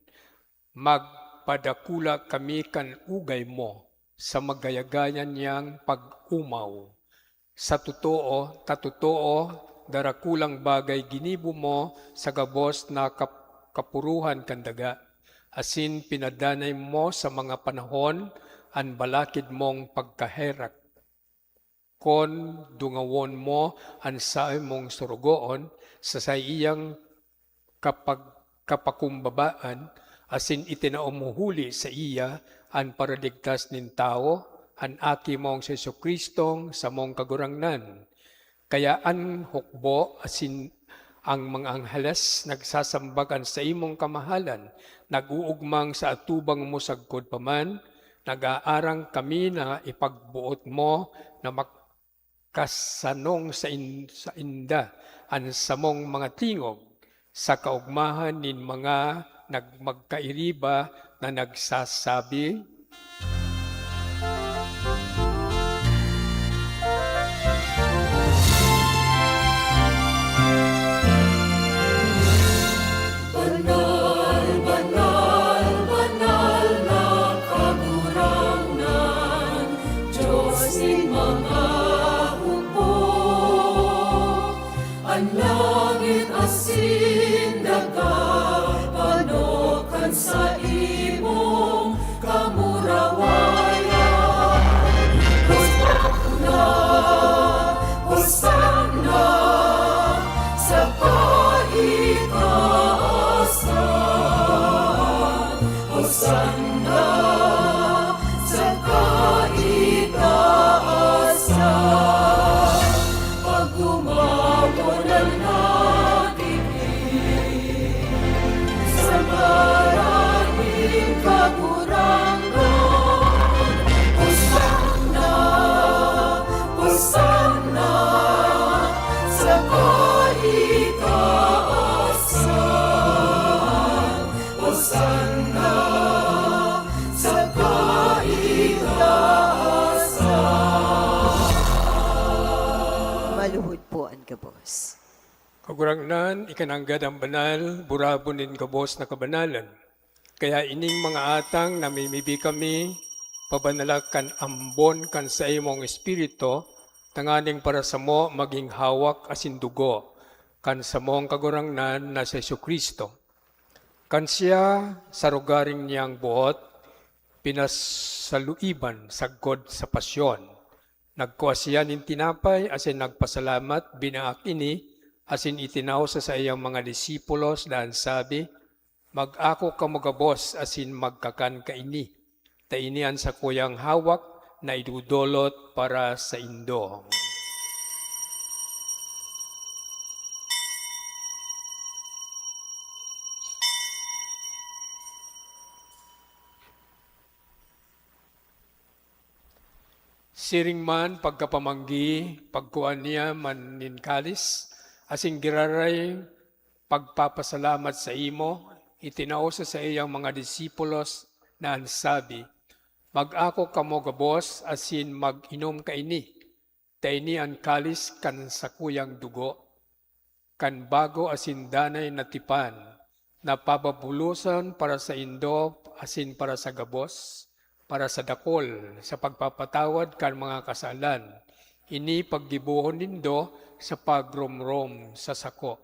Magpadakula kami kan ugay mo sa magayagayan niyang pag-omaw. Sa totoo, ta totoo, darakulang bagay ginibo mo sa gabos na kap-, kapuruhan kan daga, asin pinadanay mo sa mga panahon an balakid mong pagkaherak. Kun dungawon mo an saimong sorogoon sa saiyang kapag-, kapakumbabaan, asin itinao mo huli saiya an Paraligtas nin tawo, an Aki mong si Jesu-Cristong samong Kagurangnan. Kaya an hukbo asin an mga angheles nagsasamba kan saimong kamahalan, nag-oogmang sa atubang mo sagkod pa man, nag-aarang kami na ipagboot mo na mak-, kasanong sain-, sainda an samong mga tingog, sa kaogmahan nin mga nag-, magkairiba na nagsasabi, Sana sa kaitaasan, pag-umabot ang natigin sa ngaran nin Kagurangnan. Hosanna, Hosanna sa kaitaasan. Hosanna sa kaitaasan. Maluhod po an gabos. Kagurangnan, ika nanggad an banal, burabon nin gabos na kabanalan. Kaya ining mga atang namimibi kami, pabanala kan ambon kan saimong Espiritu, tanganing para samo magin hawak asin dugo kan samong Kagurangnan na si Jesu-Cristo. Kan siya, sa rogaring niyang boot, pinasaluiban sagkod sa pasyon. Nagkua siya nin tinapay asin nagpasalamat, binaak ini, asin itinao sa saiyang mga disipulos, dangan sabi, "Mag-ako kamo gabos asin magkakan kaini, ta ini an sakuyang hawak na idodolot para saindo." Siring man, pagkapamanggi, pagkua niya man nin kalis, asin giraray pagpapasalamat saimo, itinao sa saiyang mga disipulos na an sabi, "Mag-ako kamo gabos asin mag-inom kaini, ta ini an kalis kan sakuyang dugo, kan bago asin danay na tipan, na pababulosan para saindo asin para sa gabos, para sa dakol, sa pagpapatawad kan mga kasalan. Ini paggibohon nindo sa pagromrom sa sako."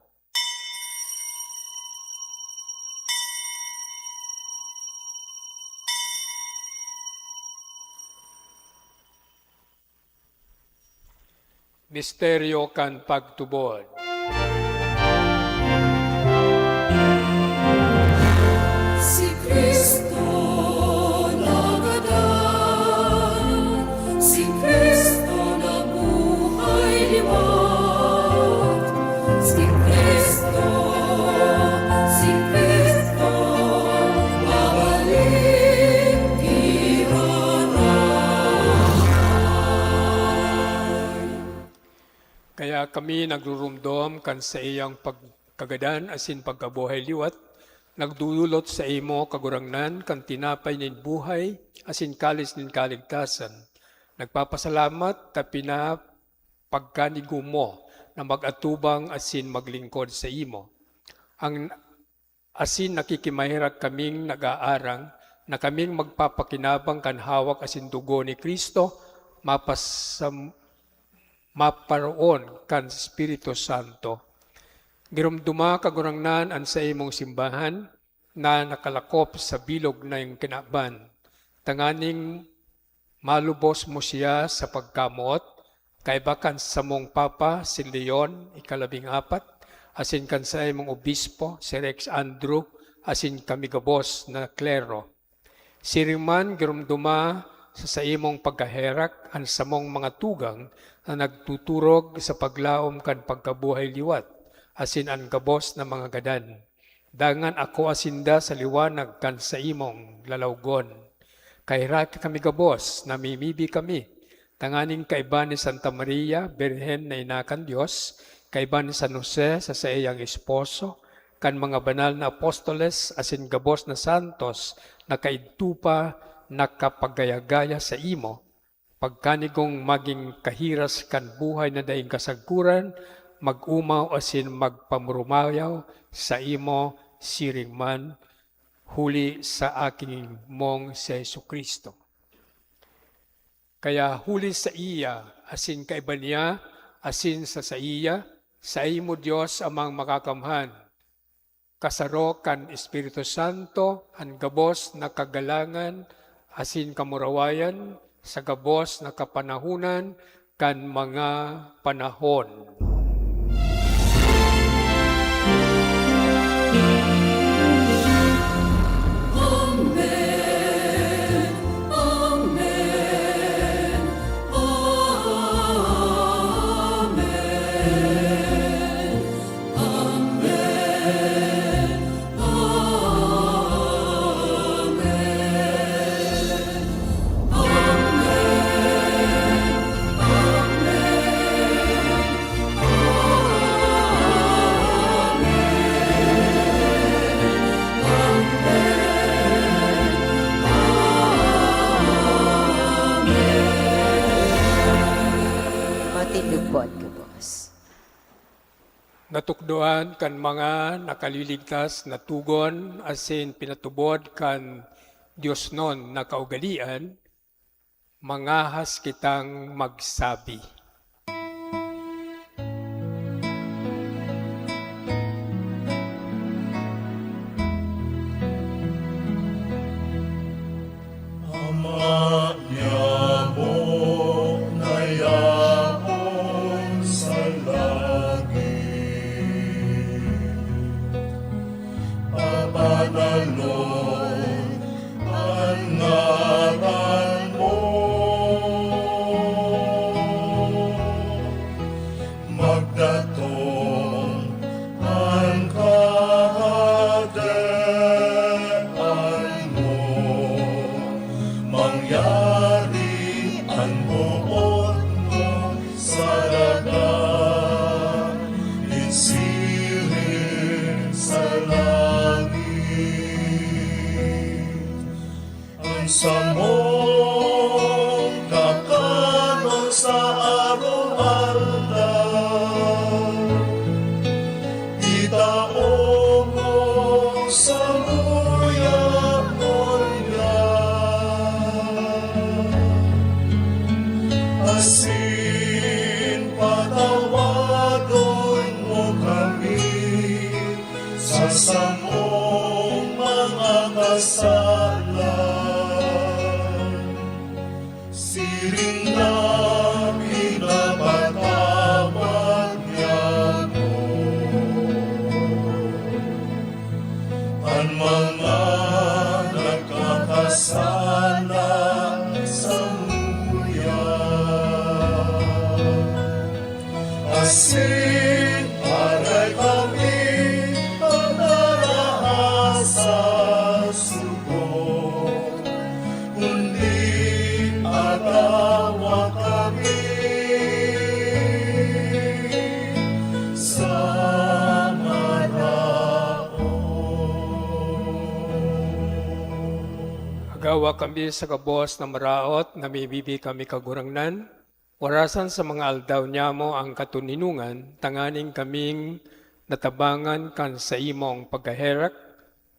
Misteryo kan pagtubod. Si Cristo nagadan, si Cristo nabuhay liwat, si Cristo, si Cristo babalik giraray. Kaya kami nagrurumdom kan saiyang pagkagadan asin pagkabuhay liwat, nagdodolot saimo, Kagurangnan, kan tinapay nin buhay asin kalis nin kaligtasan. Nagpapasalamat ta pinapagkanigo mo na mag-atubang asin maglingkod saimo. Ang asin nakikimaherak kaming nag-aarang na kaming magpapakinabang kan hawak asin dugo ni Cristo, mapasam-, maparoon kan Espiritu Santo. Giromdoma, Kagurangnan, an saimong simbahan na nakalakop sa bilog na iyong kinaban, tanganing malubos mo siya sa pagkamoot, kaiba kan samong Papa, si Leon ikalabing apat, asin kan saimong obispo, si Rex Andrew, asin kami gabos na klero. Siring man, giromdoma sa saimong pagkaherak an samong mga tugang na nagtuturog sa paglaom kan pagkabuhay liwat, asin an gabos na mga gadan. Dangan akoa sinda sa liwanag kan saimong lalawgon. Kaheraki kami gabos, namimibi kami, tanganing kaiba ni Santa Maria, Birhen na ina kan Dios, kaiba ni San Jose sa saiyang esposo, kan mga banal na apostoles asin gabos na santos na kaidto pa nakapagaya-gaya saimo, pagkanigong magin kahiras kan buhay na daing kasagkoran, mag-omaw asin magpamurumayaw saimo siring man, huli sa Aki mong si Jesu-Cristo. Kaya huli saiya, asin kaiba niya, asin sa saiya, saimo, Dios Amang Makakamhan, kasaro kan Espiritu Santo, an gabos na kagalangan asin kamurawayan sa gabos na kapanahonan kan mga panahon. Matindog po an gabos. Natukdoan kan mga nakaliligtas na tugon asin pinatubod kan diosnon na kaugalean, mangahas kitang magsabi. Ama niamo na yaon sa langit, pabanalon an ngaran mo, magdatong an kahadean mo, mangyari an boot mo sa daga, igsiring sa langit. An samong kakanon sa araw-araw, itao mo samuya ngunyan, asin patawadon mo kami sa samong mga kasalan, siring na pinapatawad niamo an mga nagkakasala samuya. Asin aray kami pagdaraha sa sugo, kundi atawa kami sa maraot. Agawa kami sa gabos na maraot, namibibi kami, Kagurangnan. Warasan sa mga aldaw niamo an katoninongan, tanganing kaming natabangan kan saimong pagkaherak,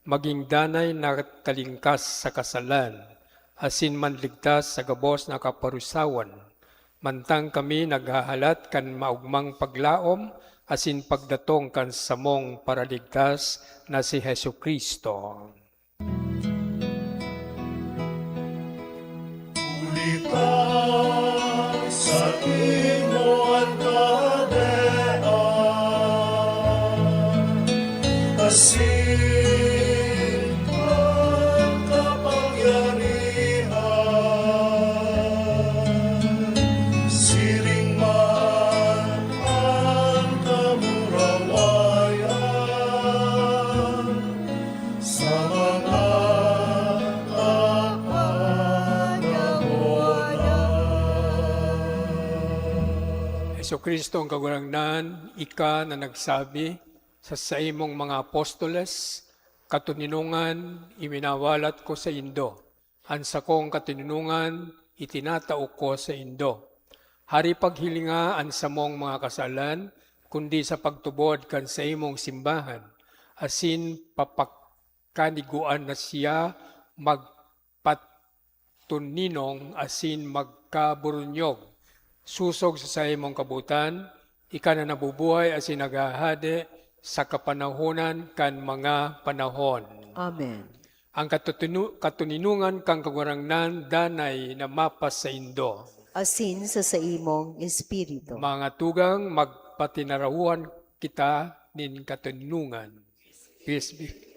magin danay na talingkas sa kasalan, asin manligtas sa gabos na kaparusawan, mantang kami naghahalat kan maogmang paglaom asin pagdatong kan samong Paraligtas na si Jesu-Cristo. Huli ta saimo an kahadean, asin an kapangyarihan, siring man an kamurawayan, sa mga kapanahonan. Jesu-Cristo, an Kagurangnan, ika na nagsabi sa saimong mga apostoles, "Katoninongan iminawalat ko saindo, an sakong katoninongan itinatao ko saindo." Hari, paghilinga an samong mga kasalan, kundi sa pagtubod kan saimong simbahan, asin papagkaniguan na siya magpatoninong asin magkaburunyog. Sosog sa saimong kabotan, ika na nabubuhay asin naghahade sa kapanahonan kan mga panahon. Amen. An katutunu-, katoninongan kan Kagurangnan danay na mapasaindo. Asin sa saimong espiritu. Mga tugang, magpatinarahoan kita nin katoninongan. Peace be.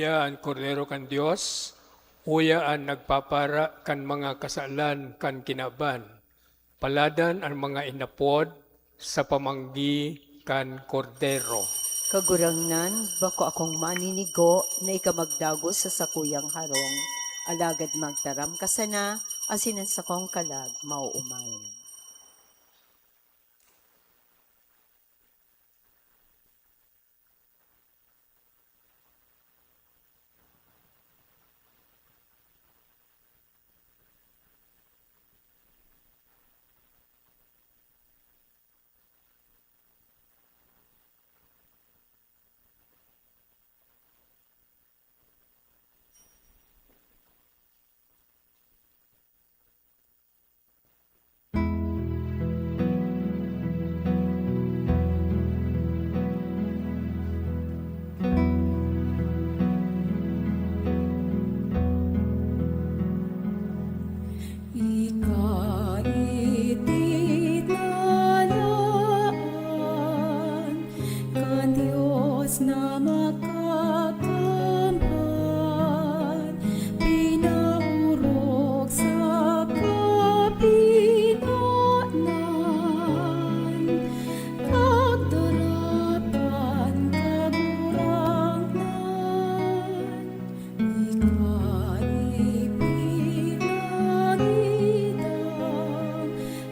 Uya an Kordero kan Dios, uya an nagpapara kan mga kasalan kan kinaban. Paladan an mga inapod sa pamanggi kan Kordero. Kagurangnan, bako akong maninigo na ika magdagos sa sakuyang harong, alagad magtaram ka sana, asin an sakong kalag maoomay. Ika iti nalaan kan Dios na makakamhan, pinaorog sa kapinonan, pagdarapan Kagurangnan. Ika ipinagidang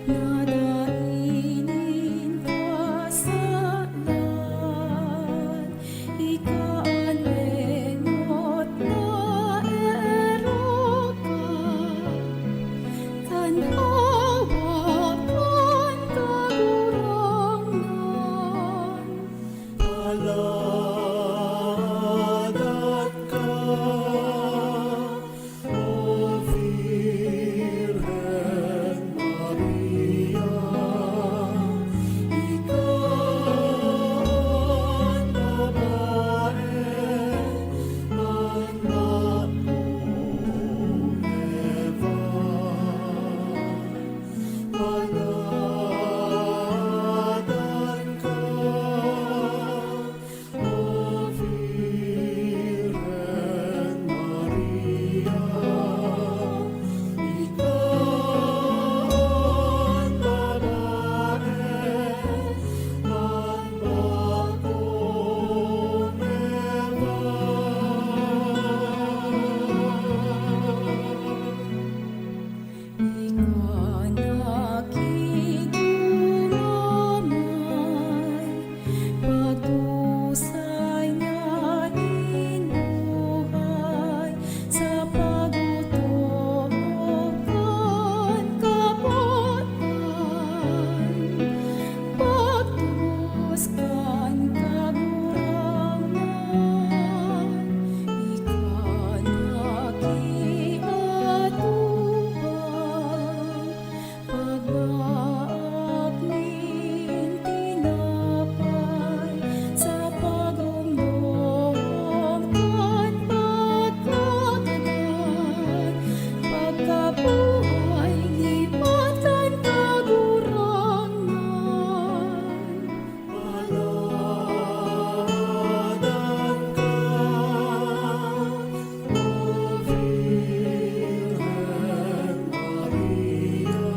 na dai nin kasalan, ika an enot na erokan kan hawak kan Kagurangnan. Paladan ka, O Virgen Maria, ika an babae na nagmumunevan. Paladan ka, O Virgen Maria, ika an babae na nagmumunevan. Ika nakikidumamay, pagdusay na nin buhay, sa pag-otob kan kapotan, pagtubos kan Kagurangnan. Ika nakiatubang, pagmaak nin tinapay, sa pagomdom kan pagkakadan, pagkabuhay liwat kan Kagurangnan. Paladan ka, O Virgen Maria,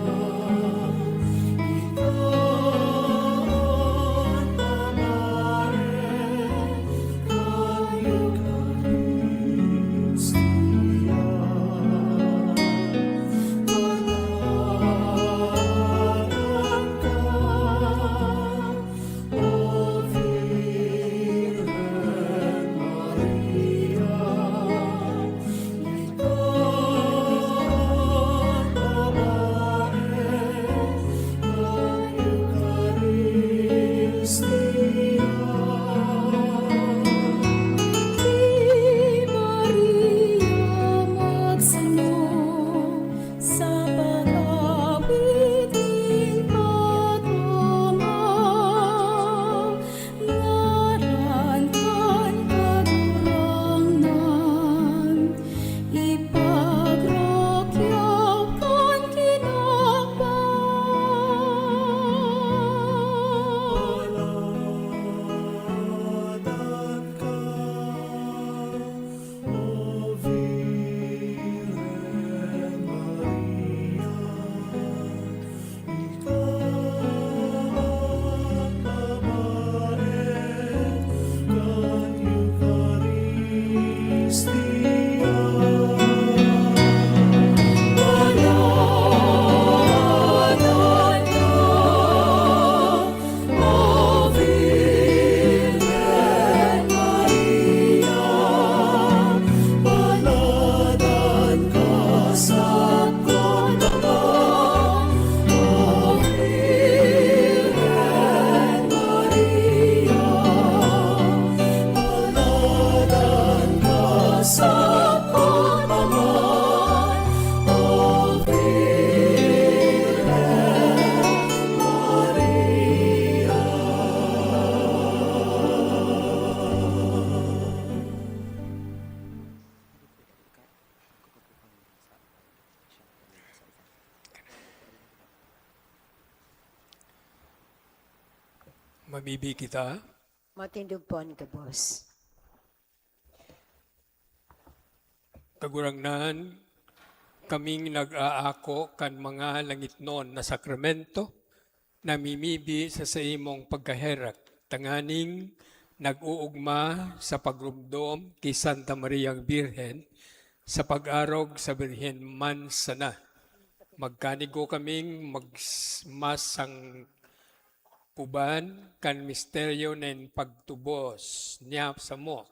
Mamibi kita. Matindog po an gabos. Kagurangnan, kaming nag-aako kan mga langitnon na sakramento, namimibi sa saimong pagkaherak, tanganing nag-uugma sa pagromdom ki Santa Mariang Birhen sa pag-arog sa Birhen man sana. Magkanigo kaming mag-, masang kuban kan misteryo nin pagtubos niya samo,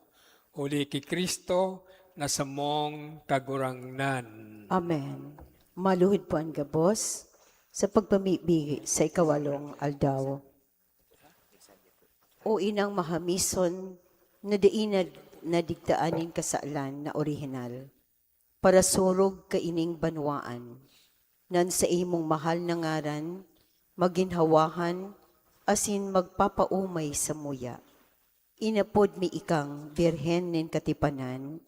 huli ki Cristo na samong Kagurangnan. Amen. Maluhod po an gabos sa pagpamibi sa ikawalong aldaw. O Inang mahamison na dai na nadigtaan nin kasalan na orihinal, parasurog kaining banwaan, nan saimong mahal na ngaran maginhawahan asin magpapaomay samuya. Inapod mi ikang Birhen nin Katipanan,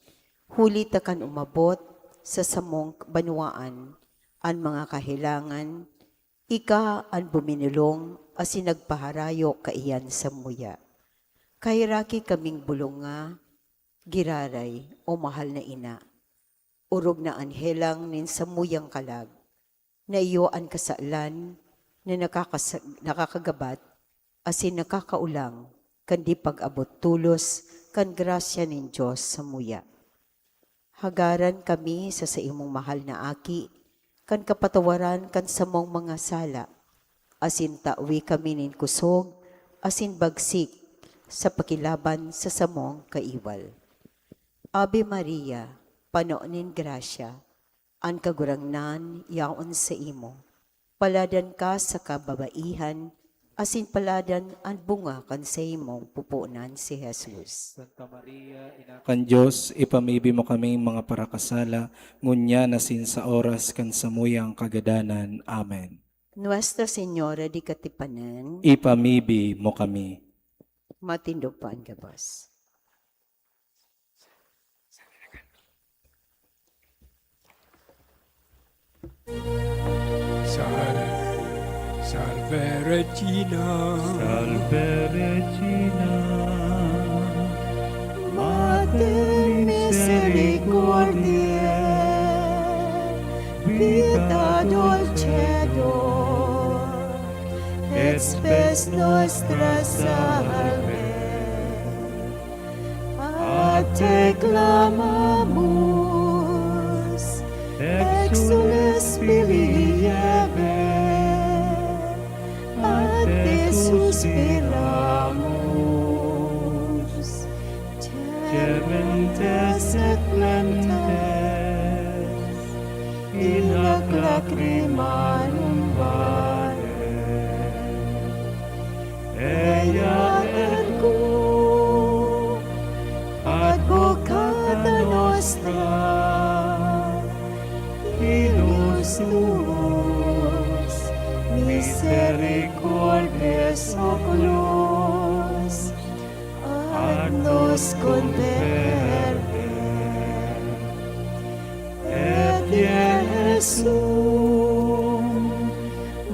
huli ta kan umabot sa samong banwaan an mga kahelangan, ika an buminolong asin nagpaharayo kaiyan samuya. Kaheraki kaming bulonga, giraray, o mahal na ina. Orog na an helang nin samuyang kalag, na iyo an kasalan na nakakasa-, nakakagabat asin nakakaulang kan di pag-abot tolos kan grasya nin Dios samuya. Hagaran kami sa saimong mahal na Aki, kan kapatawaran kan samong mga sala, asin tawi kami nin kusog asin bagsik sa pakilaban sa samong kaiwal. Ave Maria, pano nin grasya, an Kagurangnan yaon saimo. Paladan ka sa kababaihan, asin paladan an bunga kan saimong pupunan, si Jesus. Santa Maria, Ina kan Dios, ipamibi mo kaming mga parakasala, ngunyan asin sa oras kan samuyang kagadanan. Amen. Nuestra Señora de Katipanan, Ipamibi mo kami. Matindog po an gabos. Sal-, Salve Regina. Salve Regina, Mater misericordiae, vita dulcedo, et spes nostra salve. A te clamamus, exsules filii Hevae, a te suspiramus. Gementes et flentes in hac lacrimarum vale. Eia ergo advocata nostra, ilus tuus misericordiae oculos, ad nos converte. Et Iesum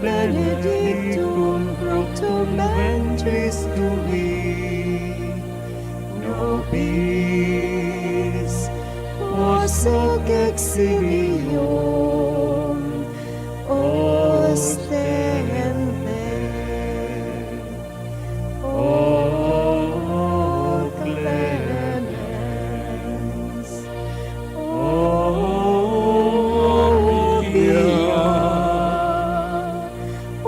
benedictum fructum ventris tui, nobis posse eximium ostende. O clemens, O pia, O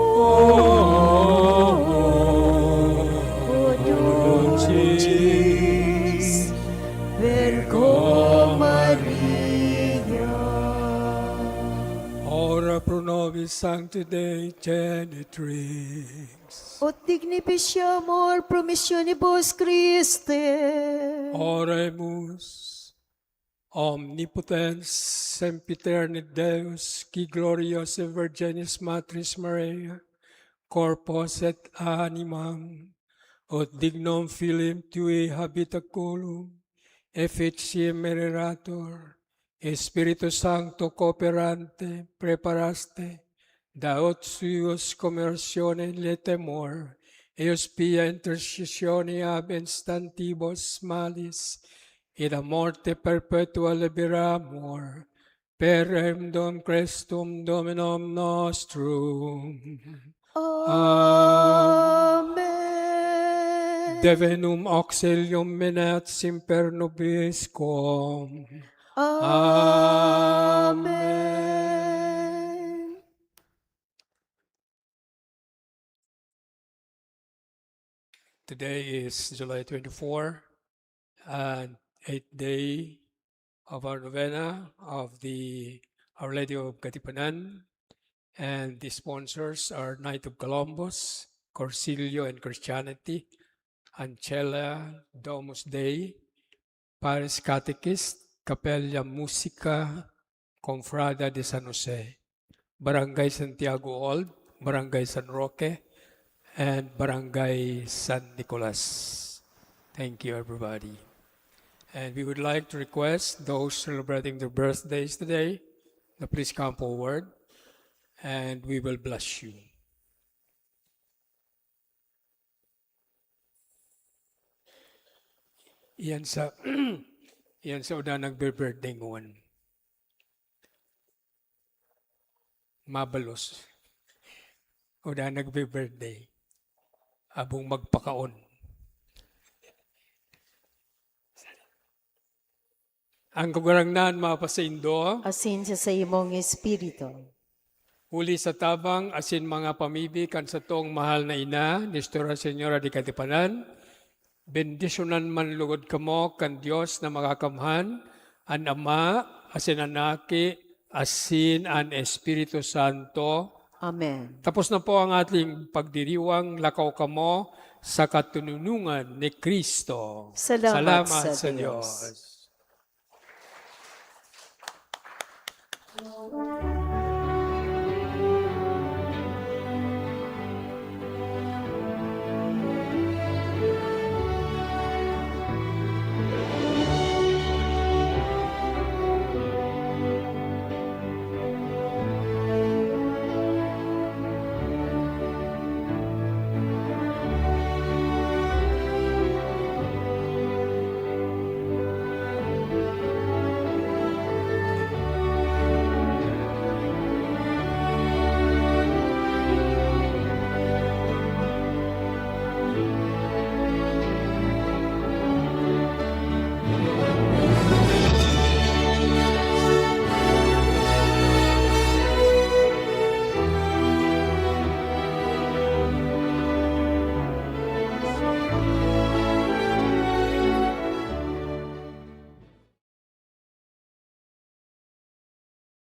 dulcis Virgo Maria. Ora pro nobis sancti Dei Genitrix. Ut dignificiamur promissionibus Christi. Oremus. Omnipotens sempiterne Deus, qui gloriosae Virginis Matris Maria, corpus et animam, ut dignum filii tui habitaculum, effici mereratur, Spiritu Sancto cooperante, preparaste, daot suos conversione in letemor, eius pia intercessionem ab instantibus malis, et a morte perpetua liberamur, per eundem Christum Dominum nostrum. Amen. Devenum auxilium minet semper nobiscum. Amen. Today is July twenty-four, and eighth day of our novena of the Our Lady of Katipunan, and the sponsors are Knight of Columbus, Cursillo and Christianity, Ancella, Domus Dei, Parish Catechist, Capella Musica, Cofradia de San Jose, Barangay Santiago Old, Barangay San Roque, and Barangay San Nicolas. Thank you, everybody. And we would like to request those celebrating their birthdays today to please come forward, and we will bless you. Iyan sa, iyan sa uda nagbe-birthday ngunyan. Mabalos. Uda nagbe-birthday. Abong magpakaon. Ang Kagurangnan mapasaindo. Asin sa saimong espiritu. Huli sa tabang asin mga pamibi kan satong mahal na ina, Nestora Señora de Katipanan, bendisyonan man lugod kamo kan Dios na Makakamhan, an Ama, asin an Aki, asin an Espiritu Santo. Amen. Tapos na po ang ating pagdiriwang. Lakaw kamo sa katononongan ni Cristo. Salamat sa Dios.